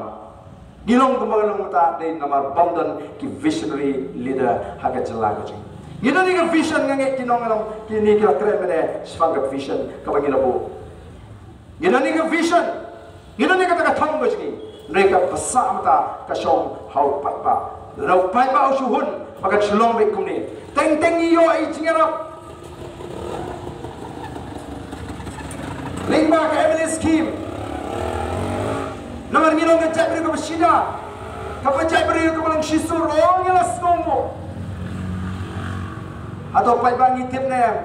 Ngi long kumba ngi long mynta dei namar bym don ki visionary leader ha ka jylla ka jong ngi. Ngi don ïa ka vision, nga ngeit ki nongïalam kine ki la kren mynne shaphang ka vision kaba ngi la buh. Ngi don ïa ka vision, ngi don ïa kata ka thong ka jong ngi. Hynrei ka bsa mynta ka shong ha u paidbah. Lada u paidbah u shu hun ba kan shu long beit kumne, teng teng ngi ïoh i jingïarap. Lyngba ka M L A scheme. Namar ngi long ka jaitbynriew kaba shida, kaba jaitbynriew kaba long shisur, oh, ngi la sngewnguh. Hato paidbah ngi tip ne em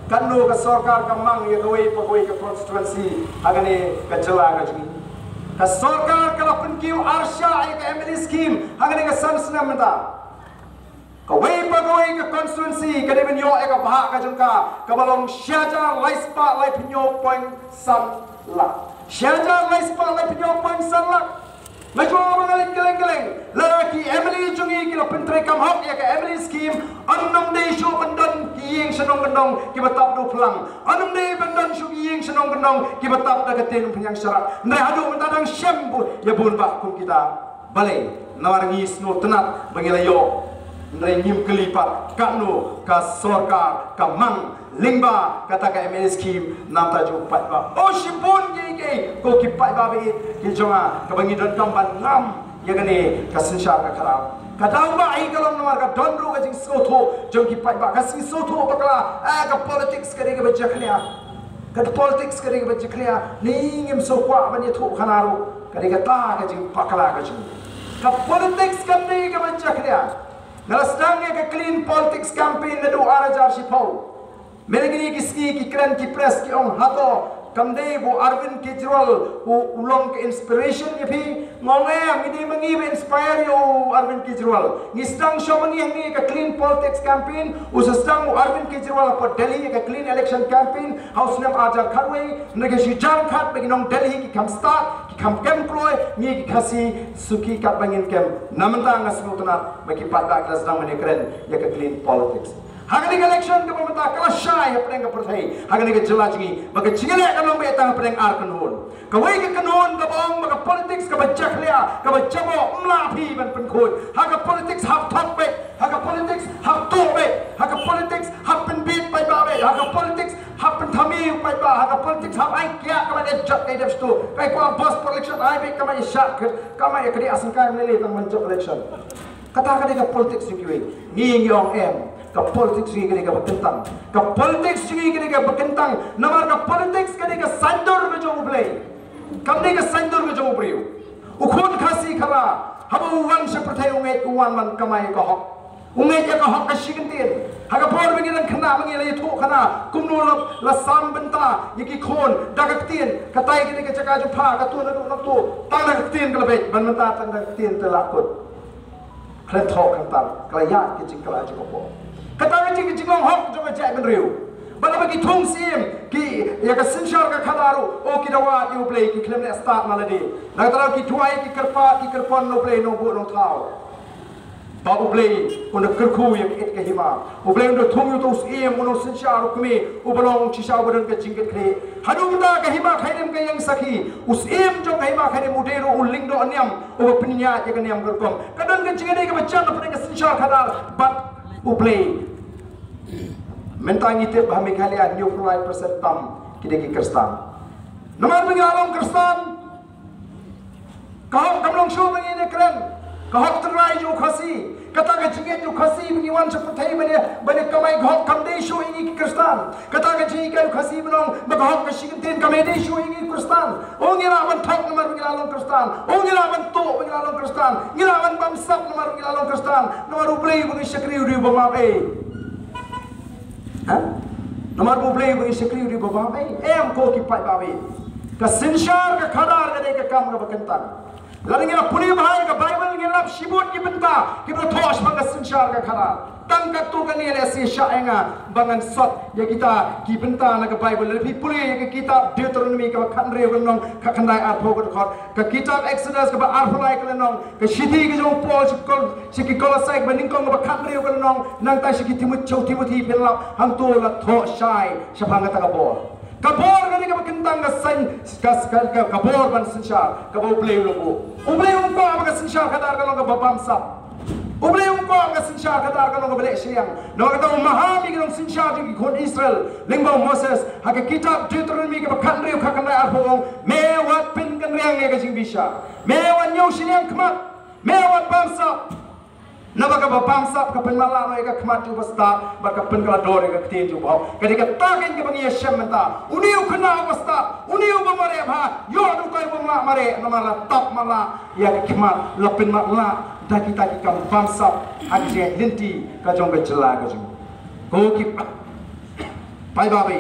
katno ka sorkar ka mang ïa kawei pa kawei ka constituency ha kane ka jylla ka jong ngi? Ka sorkar ka la pynkiew arshah ïa ka M L A scheme ha kane ka san snem mynta. Kawei pa kawei ka constituency ka dei ban ïoh ïa ka bhah ka jong ka, kaba long shi hajar lai spah laiphew hynñiew point san lak. Shi hajar lai spah laiphew hynñiew point san lak. Nga ju ong ba nga leit kylleng kylleng, lada ki M L A jong ngi ki la pyntreikam hok ïa ka M L A scheme, yn ym dei shuh ban don ki ïing shnong kyndong kiba tap da u phlang, yn ym dei ban don shuh ki ïing shnong kyndong kiba tap da ka tin pynïang sharak. Hynrei haduh mynta dang shem bun ïa bun bah kum kita. Balei? Namar ngi sngewtynnat ba ngi la ïoh. Hynrei ngim kylli pat katno ka sorkar ka mang lyngba kata ka M L A scheme na ka bynta jong u paidbah. Oh, shibun kiei kiei, ko ki paidbah ba ïeit ki jong nga, kaba ngi donkam ban ngam ïa kane ka synshar ka khadar. Ka daw ba hi ka long namar ka don ruh ka jingsngewthuh jong ki paidbah, ka jingsngewthuh bakla, eh, ka politics ka dei kaba jakhlia. Ka politics ka dei kaba jakhlia, ni ngim sngewkwah ban ïathuh khana ruh, ka dei kata ka jingbakla ka jong. Ka politics kam dei kaba jakhlia. Nga la sdang ïa ka clean politics campaign naduh ar hajar shiphew. Mynne kine ki sngi ki kren ki press ki ong hato kam dei ba u Arvind Kejriwal u, u long ka inspiration ïa phi. Nga ong em, ngi dei ma ngi ba inspire ïa u Arvind Kejriwal. Ngi sdang shuh ma ngi hangne ka clean politics campaign, u sa sdang u Arvind Kejriwal hapoh Delhi ïa ka clean election campaign ha u snem ar hajar khatwei. Ngi ka shu jan khat ba ki nong Delhi ki kham stad, ki kham kem kloi, ngi ki Khasi suki katba ngin kem. Na mynta nga sngewtynnat ba ki paidbah ki la sdang ban ïakren ïa ka clean politics. Ha kane ka election kaba mynta ka la shai hapdeng ka pyrthei, ha kane ka jylla jong ngi ba ka jingïaleh ka long ba ïa tang hapdeng ar kynhun. Kawei ka kynhun kaba ong ba ka politics kaba jakhlia, kaba jaboh, ym lah phi ban pynkhuid. Ha ka politics hap thok beit, ha ka politics hap tuh beit, ha ka politics hap pynbit paidbah beit, ha ka politics hap pynthame paidbah, ha ka politics hap ai kiad kaba dei jot ka dep stu. Kai kwa bos election ai beit kaba ïa shad kit, kaba ïa kadi asan kai mele tang ban jot election. Kata ka dei ka politics jong kiwei. Ngi ngi ong em, ka politics jong ngi ka dei kaba kyntang. Ka politics jong ngi ka dei kaba kyntang. Namar ka politics ka dei ka saiñdur ka jong U Blei. Kam dei ka saiñdur ka jong u briew. U khun Khasi Khara haba u wan sha pyrthei u ngeit, u wan ban kamai ka hok. U ngeit ïa ka hok ka shi kyntien. Ha ka por ba ngi dang khynnah ma ngi la ïathuh khana kumno la, la sam bynta ïa ki khun da ka ktien. Katai ka dei ka jaka jong pha, ka tu na tu na tu. Tang da ka ktien ka la beit, ban mynta tang da ka ktien te la kut. Khlem thoh khamtam, ka la ïaid ka jingkylla jong ka por. Kata ka jing, ka jinglong hok jong ka jaitbynriew. Bad lada ki thung syiem ki ïa ka synshar ka khadar ruh, o ki dawa ïa U Blei, ki khlem leh stad na lade. Na kata ruh ki duwai, ki kyrpad, ki kyrpon na U Blei Nongbuh Nongthaw. Ba U Blei un da kyrkhu ïa ka it ka hima. U Blei un da thung ïa uto u syiem, uno u synshar u kmie uba long shisha uba don ka jingkitkhlieh. Haduh mynta ka hima Khairim ka ïeng sakhi. U syiem jong ka hima Khairim u dei ruh u lyngdoh niam uba pynïaid ïa ka niam ka rukom. Ka don ka jingïadei kaba jan hapdeng ka synshar khadar bad U Blei. Mynta ngi tip ba ha Meghalaya hynñiew phew lai percent tam ki dei ki Khristan. Namar ba ngi la long Khristan, ka hok kam long shuh ba ngin ïa kren. Ka hok tynrai jong u Khasi. Kata ka jingngeit jong u Khasi ba ngi wan sha pyrthei ban ïa, ban ïa kamai ka hok kam dei shuh ïa ngi ki Khristan. Kata ka jinghikai u Khasi ba ong ba ka hok ka shi kyntien kam dei shuh ïa ngi ki Khristan. O ngi lah ban thok namar ba ngi la long Khristan. O ngi lah ban tuh ba ngi la long Khristan. Ngi lah ban bamsap namar ba ngi la long Khristan. Namar U Blei ba ngi shakri u dei uba map ei. Ha? Namar ba U Blei ba ngi shakri u dei uba map ei. Em ko ki paidbah. Ka synshar ka khadar ka dei ka kam kaba kyntang. Lada ngi la pule bha ïa ka Baibl ngi lap shibun ki bynta kiba la thoh shaphang ka synshar ka khadar. Tang katto katne lehse shah ïa nga ba ngan sot ïa kita ki bynta na ka Baibl. Lada phi pule ïa ka kitab Deuteronomi kaba khathynriew ka lynnong khatkhyndai arphew ka dkhot, ka kitab Exodus kaba arphew lai ka lynnong, ka shithi ka jong u Paul sha ki Kol-, sha ki Kolosai kaba nyngkong kaba khathynriew ka lynnong, nangta sha ki Timothi, sha u Timothi phin lap hangto la thoh shai shaphang kata ka bor. Ka bor ka dei kaba kyntang ka syn-, ka, ka, ka, ka bor ban synshar, kaba U Blei u la buh. U Blei um kwah ba ka synshar khadar ka long kaba bamsap. U Blei um kwah ba ka synshar khadar ka long kaba leh shiliang. Namar kata u maham ïa ki nongsynshar jong ki khun Israel, lyngba u Moses, ha ka kitab Deuteronomi kaba khathynriew khatkhyndai arphew u ong, me wat pynkynriang ïa ka jingbishar. Me wat ñiew shiliang khmat. Me wat bamsap. Naba kaba bamsap ka pynmatlah noh ïa ka khmat jong u bastad, bad ka pynkylla dor ïa ka ktien jong u bahok. Ka dei kata keiñ kaba ngi ïashem mynta. Une u khynnah u bastad, une uba mareh bha, ïoh da u kai uba mareh, namar la tap matlah ïa ka khmat, la pynmatlah da kita ki kam bamsap ha ka jingïaid lynti ka jong ka jylla ka jong. Ko ki paidbah.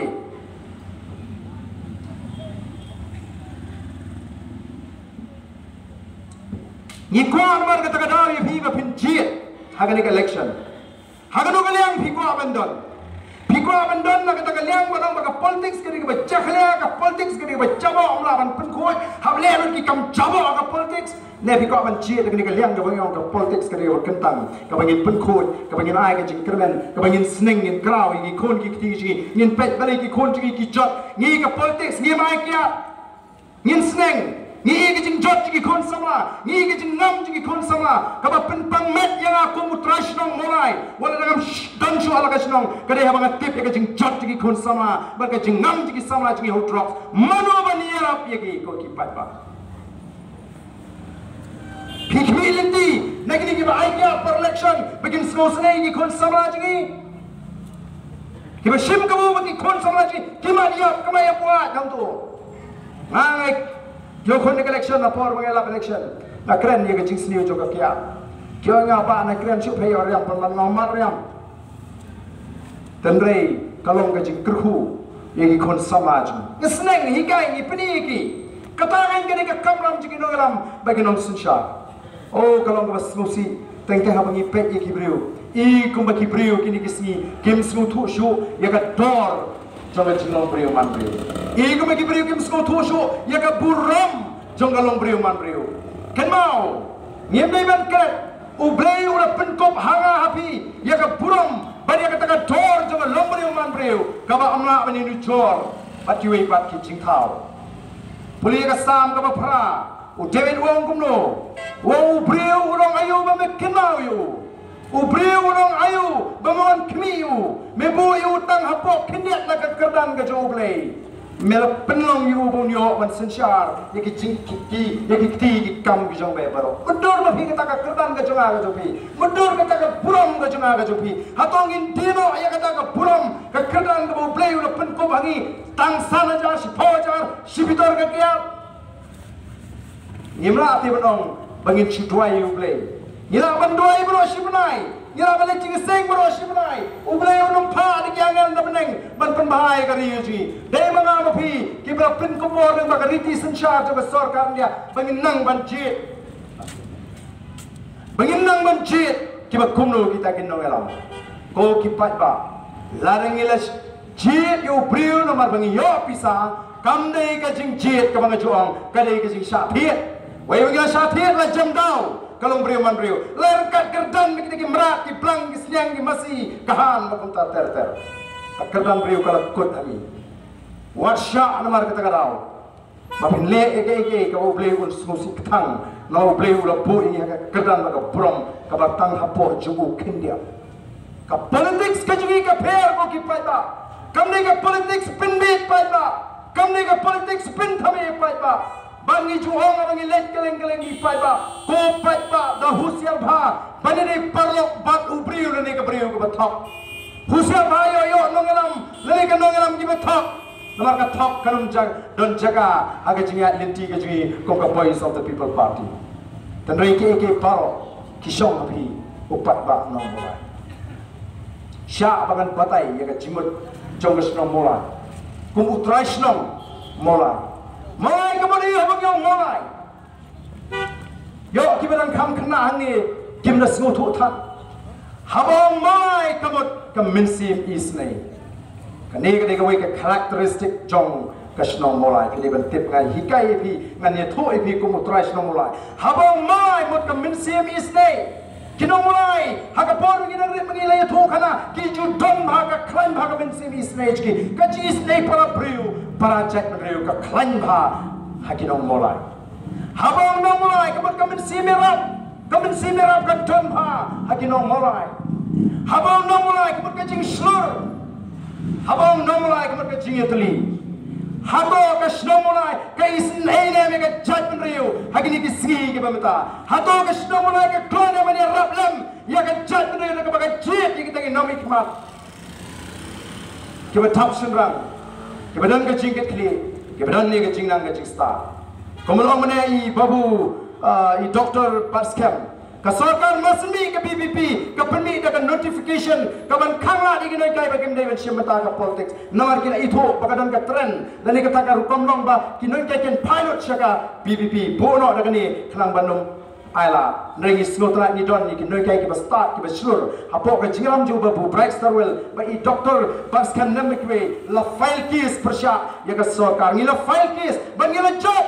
Ngi kwah namar kata ka daw ïa phi ba phin jied ha kane ka election. Ha kano ka liang phi kwah ban don? Phi kwah ban don na kata ka liang ba long ba ka politics ka dei kaba jakhlia, ka politics ka dei kaba jaboh, ym lah ban pynkhuid, hap leh lut ki kam jaboh ha ka politics? Ne phi kwah ban jied ha kane ka liang kaba ngi ong ka politics ka dei kaba kyntang, kaba ngin pynkhuid, kaba ngin ai ka jingkyrmen, kaba ngin sneng, ngin kraw ïa ki khun ki kti jong ngi, ngin peit balei ki khun jong ngi ki jot? Ngi ka politics ngim ai kiad. Ngin sneng, ngi ïohi ka jingjot jong ki khun samla, ngi ïohi ka jingngam jong ki khun samla, kaba pynpang met ïa nga kum u trai shnong Mawlai, wat la dang ngam sh-, don shuh ha la ka shnong, ka dei haba nga tip ïa ka jingjot jong ki khun samla, bad ka jingngam jong ki samla jong ngi ha u drugs, mano ban ïarap ïa ki, ko ki paidbah. Phi khmih lynti, Na kine kiba ai kiad por election ba kim sngewsynei ïa ki khun samla jong ngi. Kiba shim kabu ba ki khun samla jong ngi ki mad ïap, ki mad ïap wat hangto. Nga ngai ïoh khun ïa ka election, na por ba ngai lap election nga kren ïa ka jingsniew jong ka kiad. Ki ong nga, bah, na kren shuh phi ïoh riam, pynban nga mad riam. Tynrai ka long ka jingkyrkhu ïa ki khun samla jong ngi. Ngi sneng, ngi hikai, ngi pyni ïa ki. Kata ngan kane ka kamram jong ki nongïalam bad ki nongsynshar. O, ka long kaba sngewsih teng teng haba ngi peit ïa ki briew. I kumba ki briew kine ki sngi kim sngewthuh shuh ïa ka dor jong ka jinglong briew man briew. I kumba ki briew kim sngewthuh shuh ïa ka burom jong ka long briew man briew. Kynmaw, ngim dei ban klet, U Blei u la pynkup ha nga ha phi ïa ka burom bad ïa kata ka dor jong ka long briew man briew kaba ym lah ban ïanujor bad kiwei pat ki jingthaw. Pule ïa ka Salm kaba phra, u David u ong kumno? U ong, u briew u long aïu ba me kynmaw ïa u? U briew u long aïu ba me wan khmih ïa u? Me buh ïa u tang hapoh khyndiat na ka kyrdan ka jong U Blei. Me la pynlong ïa u ba un ïoh ban synshar ïa ki jing ki, ki, ïa ki kti ki kam ki jong me baroh. Mutdur ma phi kata ka kyrdan ka jong nga ka jong phi. Mutdur kata ka burom ka jong nga ka jong phi. Hato ngin die noh ïa kata ka burom ka kyrdan kaba U Blei u la pynkup ha ngi tang san hajar, shiphew hajar, shiphew tor ka kiad? Ngim lah te ban ong ba ngin shu duwai ïa U Blei. Ngi lah ban duwai baroh shi bnai. Ngi lah ban leit jingïaseng baroh shi bnai. U Blei un ym phah da ki angel na bneng ban pynbha ïa ka ri jong ngi. Dei ma nga ma phi kiba la pynkup bor lyngba ka riti synshar jong ka sorkar India ba ngin nang ban jied. Ba ngin nang ban jied kiba kumno kita ki nongïalam. Ko ki paidbah, lada ngi la jied ïa u briew namar ba ngi ïoh pisa, kam dei ka jingjied kaba nga ju ong, ka dei ka jingshah thied. Wei ba ngi la shah thied la jem daw ka long briew man briew. La ryngkat kyrdan bad kita ki mrad, ki blang, ki sniang, ki masi, ka han, ba kumta ter ter. Ka kyrdan briew ka la kut ha ngi. Wat shah namar kata ka daw ba phin leh ïa kaei kaei kaba U Blei un sngewsih kthang. Namar U Blei u la buh ïa ngi ha ka kyrdan bad ka burom kaba tang hapoh jong u khyndiat. Ka politics ka jong ngi ka pher, ko ki paidbah. Kam dei ka politics pynbeit paidbah. Kam dei ka politics pynthame paidbah. Ba ngi ju ong ba ngi leit kylleng kylleng, ki paidbah. Ko paidbah, da husiar bha ba ne dei paralok bad u briew lane ka briew kaba thok. Husiar bha ïoh ïoh nongïalam lane ka nongïalam kiba thok. Namar ka thok kan ym ja-, don jaka ha ka jingïaid lynti ka jong ngi kum ka Voice of the People Party. Tynrai kiei kiei baroh ki shong ha phi u paidbah Nongmolai. Shah ba ngan batai ïa ka jingmut jong ka shnong Mawlai kum u trai shnong Mawlai. Mawlai ka mut ïa ba ngi ong Mawlai. Ïoh kiba dang kham khynnah hangne kim da sngewthuh than. Haba ong Mawlai ka mut ka mynsiem isynei. Kane ka dei kawei ka characteristic jong ka shnong Mawlai. Kane ban tip, ngan hikai ïa phi, ngan ïathuh ïa phi kum u trai shnong Mawlai. Haba ong Mawlai mut ka mynsiem isynei. Ki nong Mawlai ha ka por ba ngi dang rit ba ngi la ïathuh khana, ki ju don bha, ka khlaiñ bha ka mynsiem isynei jong ki. Ka jingisynei para briew, para jaitbynriew ka khlaiñ bha ha ki nong Mawlai. Haba ong nong Mawlai ka mut ka mynsiem ïarap, ka mynsiem ïarap ka don bha ha ki nong Mawlai. Haba ong nong Mawlai ka mut ka jingshlur. Haba ong nong Mawlai ka mut ka jingïatylli. Hato ka shnong Mawlai ka isynei ne em ïa ka jaitbynriew ha kine ki sngi kiba mynta? Hato ka shnong Mawlai ka kloi ne em ban ïarap lem ïa ka jaitbynriew da kaba ka jied ïa kita ki nongmihkhmat kiba thap shynrang, kiba don ka jingkitkhlieh, kiba don ne ka jingnang ka jingstad? Kumba la ong mynne i Babu, ah, i Doktor Batskhem, ka sorkar must mih, ka V P P ka pynmih da ka notification ka ban khanglad ïa ki nonghikai ba kim dei ban shim bynta ka politics. Namar ki la ithuh ba ka don ka trend lane kata ka rukom long ba ki nonghikai kin phai lut sha ka V P P. Buh noh da kane khnang ban ym ai lad. Hynrei ngi sngewtynnat ngi don ïa ki nonghikai kiba stad, kiba shlur. Hapoh ka jingïalam jong u Babu Brightstarwell bad i Doktor Batskhem ne em kiwei la file case pyrshah ïa ka sorkar. Ngi la file case bad ngi la jop.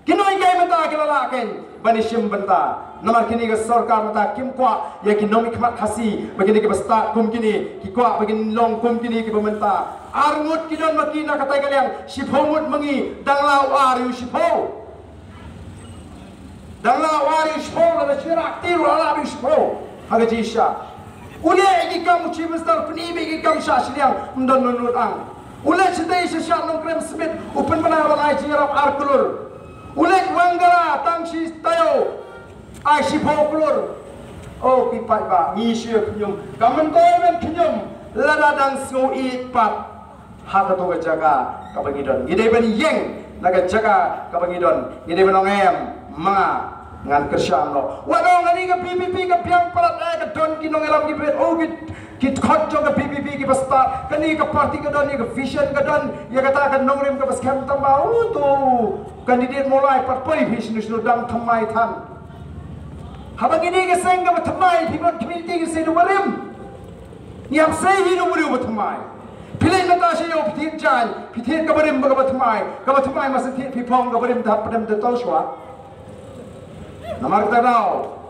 Ki nonghikai mynta ki la lah kein ban ïashim bynta. Namar kine ka sorkar mynta kim kwah ïa ki nongmihkhmat Khasi ba kine kiba stad kum kine, ki kwah ba kin long kum kine kiba mynta. Ar ngut ki don ma ki na katei ka liang, shiphew ngut ma ngi, dang lah u ar ïa u shiphew. Dang lah u ar ïa u shiphew, lada shi rakti ruh lah u ar ïa u shiphew ha ka jingshisha. U leh ïa ki kam u Chief Minister, pyni beit ïa ki kam shah shiliang, ym don ngut ngut ang. U leit shatei sha Shad Nongkrem Smit, u pynbna ban ai jingïarap ar klur. U leit Wangara tang shi taïew, Ai shiphew klur. O ki paidbah, ngi shu khñium. Ka myntoi ban khñium lada dang sngew ïeit pat ha kato ka jaka kaba ngi don. Ngi dei ban ïeng na ka jaka kaba ngi don. Ngi dei ban ong em, ma nga ngan kyrshan noh. Wat ong kane ka P P P ka biang palat, eh, ka don ki nongïalam ki bret. O ki, ki khot jong ka P P P kiba stad. Kane ka party ka don ïa ka vision, ka don ïa kata ka nongrim kaba skhem, tangba uto u candidate Mawlai pat poi phi shano shano, dang thymmai than. Haba ngi dei ka seng kaba thymmai, phi ban community ka seng kaba rim. Ngi hap sei hi u briew ba thymmai. Phi leit mynta sha ïew, phi thied jaiñ, phi thied kaba rim bad kaba thymmai. Kaba thymmai ma shu thied, phi phong kaba rim, te hap pdem te tol shuwa. Namar kata daw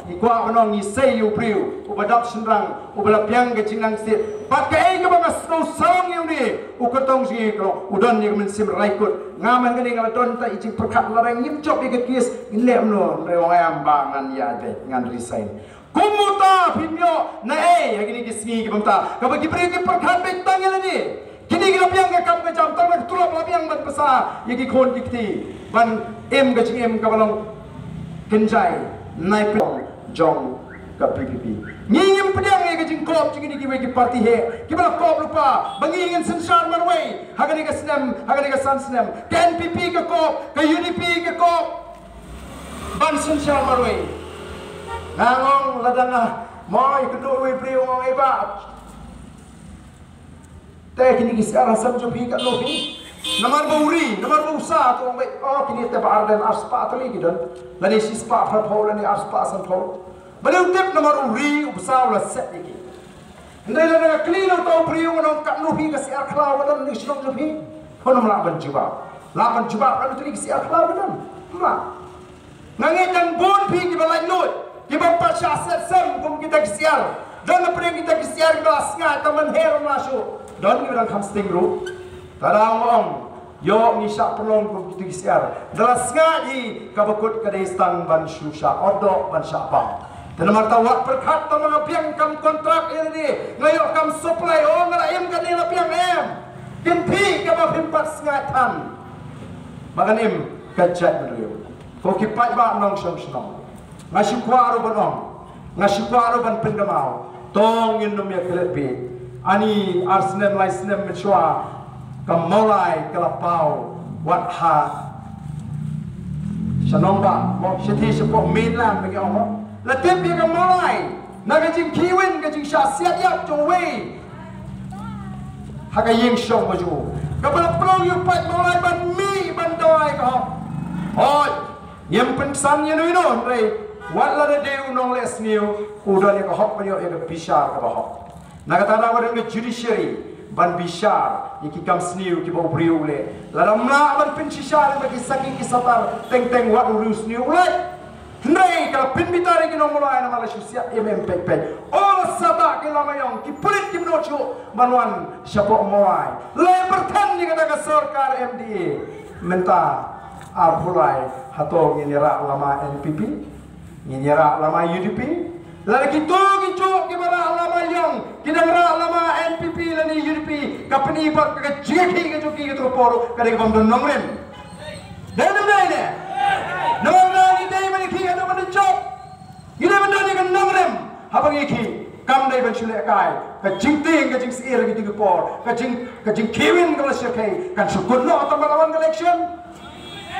ngi kwah ban ong, ngi sei ïa u briew uba dap shynrang, uba la biang ka jingnang stet. Bad kaei kaba nga sngewsarong ïa une u kyrtong jong ngi ka long u don ïa ka mynsiem raikut. Nga man kane nga la don ta i jingpyrkhat, lada ngim jop ïa ka case, ngin leh kumno? Hynrei ong em, ba ngan ïaid beit, ngan resign. Kum uta phim ïoh na ei ha kine ki sngi kiba mynta, kaba ki briew ki pyrkhat beit tang ïa lade. Kine ki la biang ka kam ka jam, tang na ka tulop la biang ban pynsa ïa ki khun ki kti, ban im ka jingim kaba long kynjai, nai pynlong jong ka P P P. Ngi ngim pdiang ïa ka jingkop jong kine kiwei ki party heh kiba la kop lypa ba ngi ngin synshar marwei ha kane ka snem, ha kane ka san snem. Ka N P P ka kop, ka U D P ka kop ban synshar marwei. Nga ong lada nga mo ïakynduh wei briew, nga ong, "Ei bah, te kine ki syiar ha sem jong phi katno phi?" Namar ba u ri, namar ba u bsa, to ong beit, "O, kine te ba ar den ar spah tylli ki don, lane shi spah phraphew lane ar spah sanphew." Balei u tip? Namar u ri, u bsa u la set ïa ki. Hynrei lada nga kylli na uta u briew, nga ong, "Katno phi ka syiar khlaw ka don ha shnong jong phi?" Hynrei um lah ban jubab. Lah ban jubab katno tylli ki syiar khlaw ka don? Ym lah. Nga ngeit dang bun phi kiba laitluid, kiba pat shah set sem kum kita ki syiar. Don na pdeng kita ki syiar kiba la sngaid tang ban her, ym lah shuh. Don kiba dang kham sting ruh. Te daw nga ong, ïoh ngi shah pynlong kum kita ki syiar. Da la sngaid hi, kaba kut ka dei tang ban shu shah ot doh, ban shah bam. Te namar kata wat pyrkhat tang ba nga biang kam kontrak ïa lade, nga ïoh kam supply, o nga la im kane la biang, em. Kin phi kaba phim pat sngaid than ba kan im ka jaitbynriew. Ko ki paidbah nongshong shnong, nga shu kwah ruh ban ong, nga shu kwah ruh ban pynkynmaw, to ngin ym ïa klet beit. Ani ar snem lai snem mynshuwa ka Mawlai ka la paw wat ha sha nongbah, mo, shathie shapoh mainland ba ngi ong, mo. La tip ïa ka Mawlai na ka jingkhie win, ka jingshah siat ïap jong uwei ha ka ïing shong ba jong u, kaba la pynlong ïa u paid Mawlai ban mih ban duwai ka hok. Hooid, ngim pynsan ïa uno uno, hynrei wat la da dei u nongleh sniew, u don ïa ka hok ban ïoh ïa ka bishar kaba hok. Na kata daw ka don ka judiciary ban bishar ïa ki kam sniew kiba u briew u leh. Lada ym lah ban pynshisha lem bad ki sakhi ki satar, teng teng wat u riewsniew u lait. Hynrei ka la pynbitar ïa ki nong Mawlai namar la shu siat im im peit peit. O la sah da ki lama ïong, ki pulit kim nud shuh ban wan shapoh Mawlai. La ïa pyrthen ïa kata ka sorkar M D A. Mynta arphew lai, hato ngin ïa rah lama N P P? Ngin ïa rah lama U D P? Lada kito kijuh kiba rah lama ïong ki dang rah lama N P P lane U D P, ka pyni pat ka jingïakhih ka jong ki kato ka por ka dei ka bym don nongrim. Dei ne ym dei ne? Namar ngi dei ban ïakhih, haduh ban jop ngi dei ban don ïa ka nongrim. Haba ngi ïakhih, kam dei ban shu lehkai. Ka jingtieng ka jingsyier ha kito ki por, ka jing, ka jingkhie win kaba la shyrkhei kan shu kut noh tang ba la wan ka election.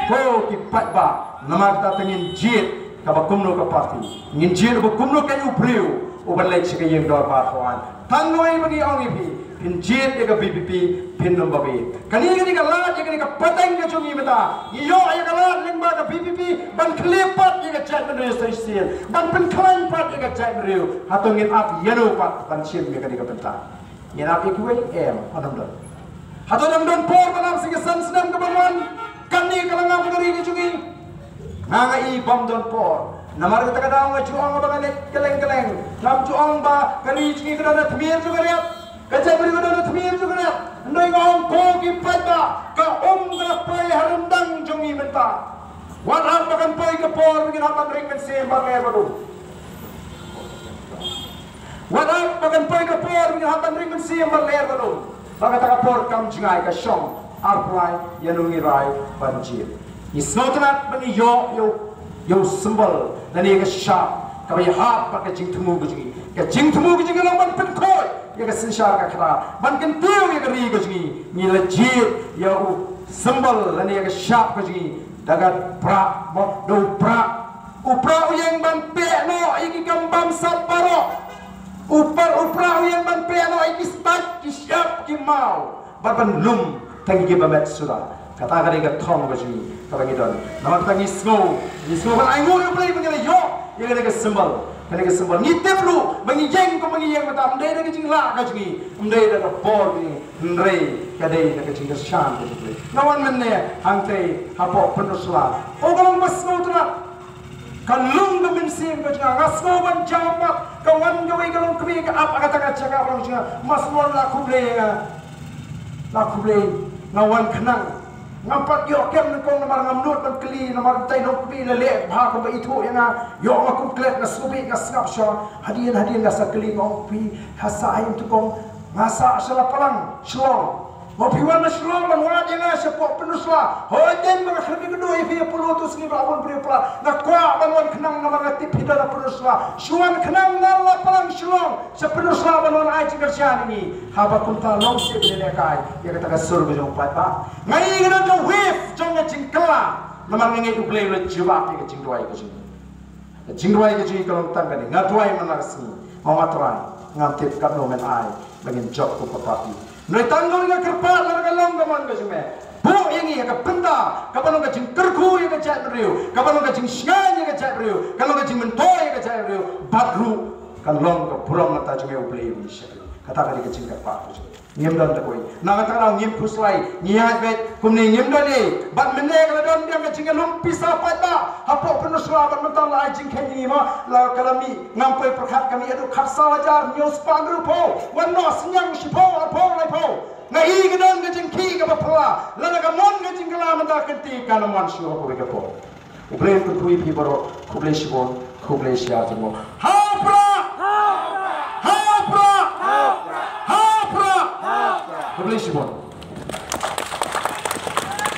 Ko ki paidbah, namar kata te ngin jied kaba kumno ka party, ngin jied ba kumno ka u briew uba leit sha ka ïing dorbar hawaiñ. Tang kawei ba ngi ong ïa phi, phin jied ïa ka V P P, phin ym babe. Kane, kane ka lad, ïa kane ka pateng ka jong ngi mynta, ngi ïoh ïa ka lad lyngba ka V P P ban khlieh pat ïa ka jaitbynriew shisien, ban pynkhlaiñ pat ïa ka jaitbynriew. Hato ngin ap ïano pat ban shim ïa kane ka bynta? Ngin ap ïa kiwei? Em, ym don. Hato dang don por ban ap sha ka san snem kaba wan? Kane ka la ngam ka ri ka jong ngi. Nga nga i bym don por. Namar kata ka daw nga ju ong ba nga leit kylleng kylleng. Ngam ju ong ba ka ri jong ngi ka don ha tmier jong ka riat, ka jaitbynriew ka don ha tmier jong ka riat. Hynrei nga ong ko ki paidbah, ka um ka la poi ha ryndang jong ngi mynta. Wat hap ba kan poi ka por ba ngin hap ban ring mynsiem bad lyer bad um. Wat hap ba kan poi ka por ba ngin hap ban ring mynsiem bad lyer bad um. Ba kata ka por kam jngai, ka shong. Arphew lai, ïano ngi rai ban jied? Ngi sngewtynnat ba ngi ïoh ïa u ïa u symbol lane ïa ka shap kaba ïahap bad ka jingthmu ka jong ngi. Ka jingthmu ka jong ngi ka long ban pynkhuid ïa ka synshar ka khadar, ban kyntiew ïa ka ri ka jong ngi. Ngi la jied ïa u symbol lane ïa ka shap ka jong ngi da ka prah, mo, da u prah. U prah u ïeng ban peh noh ïa ki kam bamsap baroh. U prah, u prah u ïeng ban peh noh ïa ki stait, ki shyiap, ki maw, bad ban lum tang ïa kiba met suda. Kata ka dei ka thong ka jong ngi kaba ngi don. Namar kata ngi sngew, ngi sngew ban ainguh ïa U Blei ba ngi la ïoh ïa kane ka symbol. Kane ka symbol ngi tip ruh ba ngi ïeng kumba ngi ïeng mynta, ym dei da ka jinglah ka jong ngi, ym dei da ka bor ka jong ngi, hynrei ka dei da ka jingkyrshan ka jong U Blei. Nga wan mynne hangtei hapoh Pynursla, oh ka long ba sngewtynnat. Ka lung ka mynsiem ka jong nga, nga sngew ban jam bad ka wan kawei ka longkmie ka ap ha kata ka jaka ba long jong nga. Master Lon, la khublei ïa nga. La khublei. Nga wan khnang. Ngam pat ïoh kem nyngkong namar ngam nud ban kylli, namar utai longkmie la leh bha kumba ithuh ïa nga. Ïoh nga kum klet, nga sngewbha, nga sngap shuwa. Hadien hadien nga sa kylli, nga ong, phi, ha sah haei nyngkong? Nga sah sha Lapalang, Shillong. Mo, phi wan na Shillong ban wad ïa nga shapoh Pynursla? Hooid, dei ba nga khlem ïakynduh ïa phi ha Polo tu sngi ba la bun briew palat. Nga kwah ban wan khnang namar nga tip phi don ha Pynursla. Shu wan khnang na Lapalang, Shillong, sha Pynursla ban wan ai jingkyrshan ïa ngi. Haba kumta long shisha ban ïalehkai ïa kata ka sur ka jong u paidbah. Nga ïohi ka don ka wave jong ka jingkylla namar nga ngeit U Blei u la jubab ïa ka jingduwai ka jong ngi. Ka jingduwai ka jong ngi ka long tang kane. Nga duwai man la ka sngi, ma nga Trai, ngam tip katno men ai ba ngin jop kum ka party. Hynrei tang kawei nga kyrpad, lada ka long ka mon ka jong me, buh ïa ngi ha ka bynta kaba long ka jingkyrkhu ïa ka jaitbynriew, kaba long ka jingshngaiñ ïa ka jaitbynriew, ka long ka jingmyntoi ïa ka jaitbynriew, bad ruh ka long ka burom mynta jong me U Blei uba ngi shakri. Kata ka dei ka jingkyrpad ka jong ngi. Ngim don da kawei. Na kata ka daw ngim khuslai, ngi ïaid beit kumne, ngim don ei. Bad mynne ka la don biang ka jingïalum pisa paidbah hapoh Pynursla, bad mynta la ai jingkheiñ ïa ngi, mo, la ka la mih, ngam poi pyrkhat, ka mih haduh khatsaw hajar hynñiew spah hynriewphew. Wan noh synñiang shiphew, arphew, laiphew. Nga i ka don ka jingkhih kaba phylla. Lada ka mon ka jingkylla mynta, ka kynti kan ym wan shuh ha kawei ka por. U Blei un kyrkhu ïa phi baroh. Khublei shibun, khublei shihajar nguh. Ha u Prah! Ha u Prah! Ha u Prah! Khublei shibun.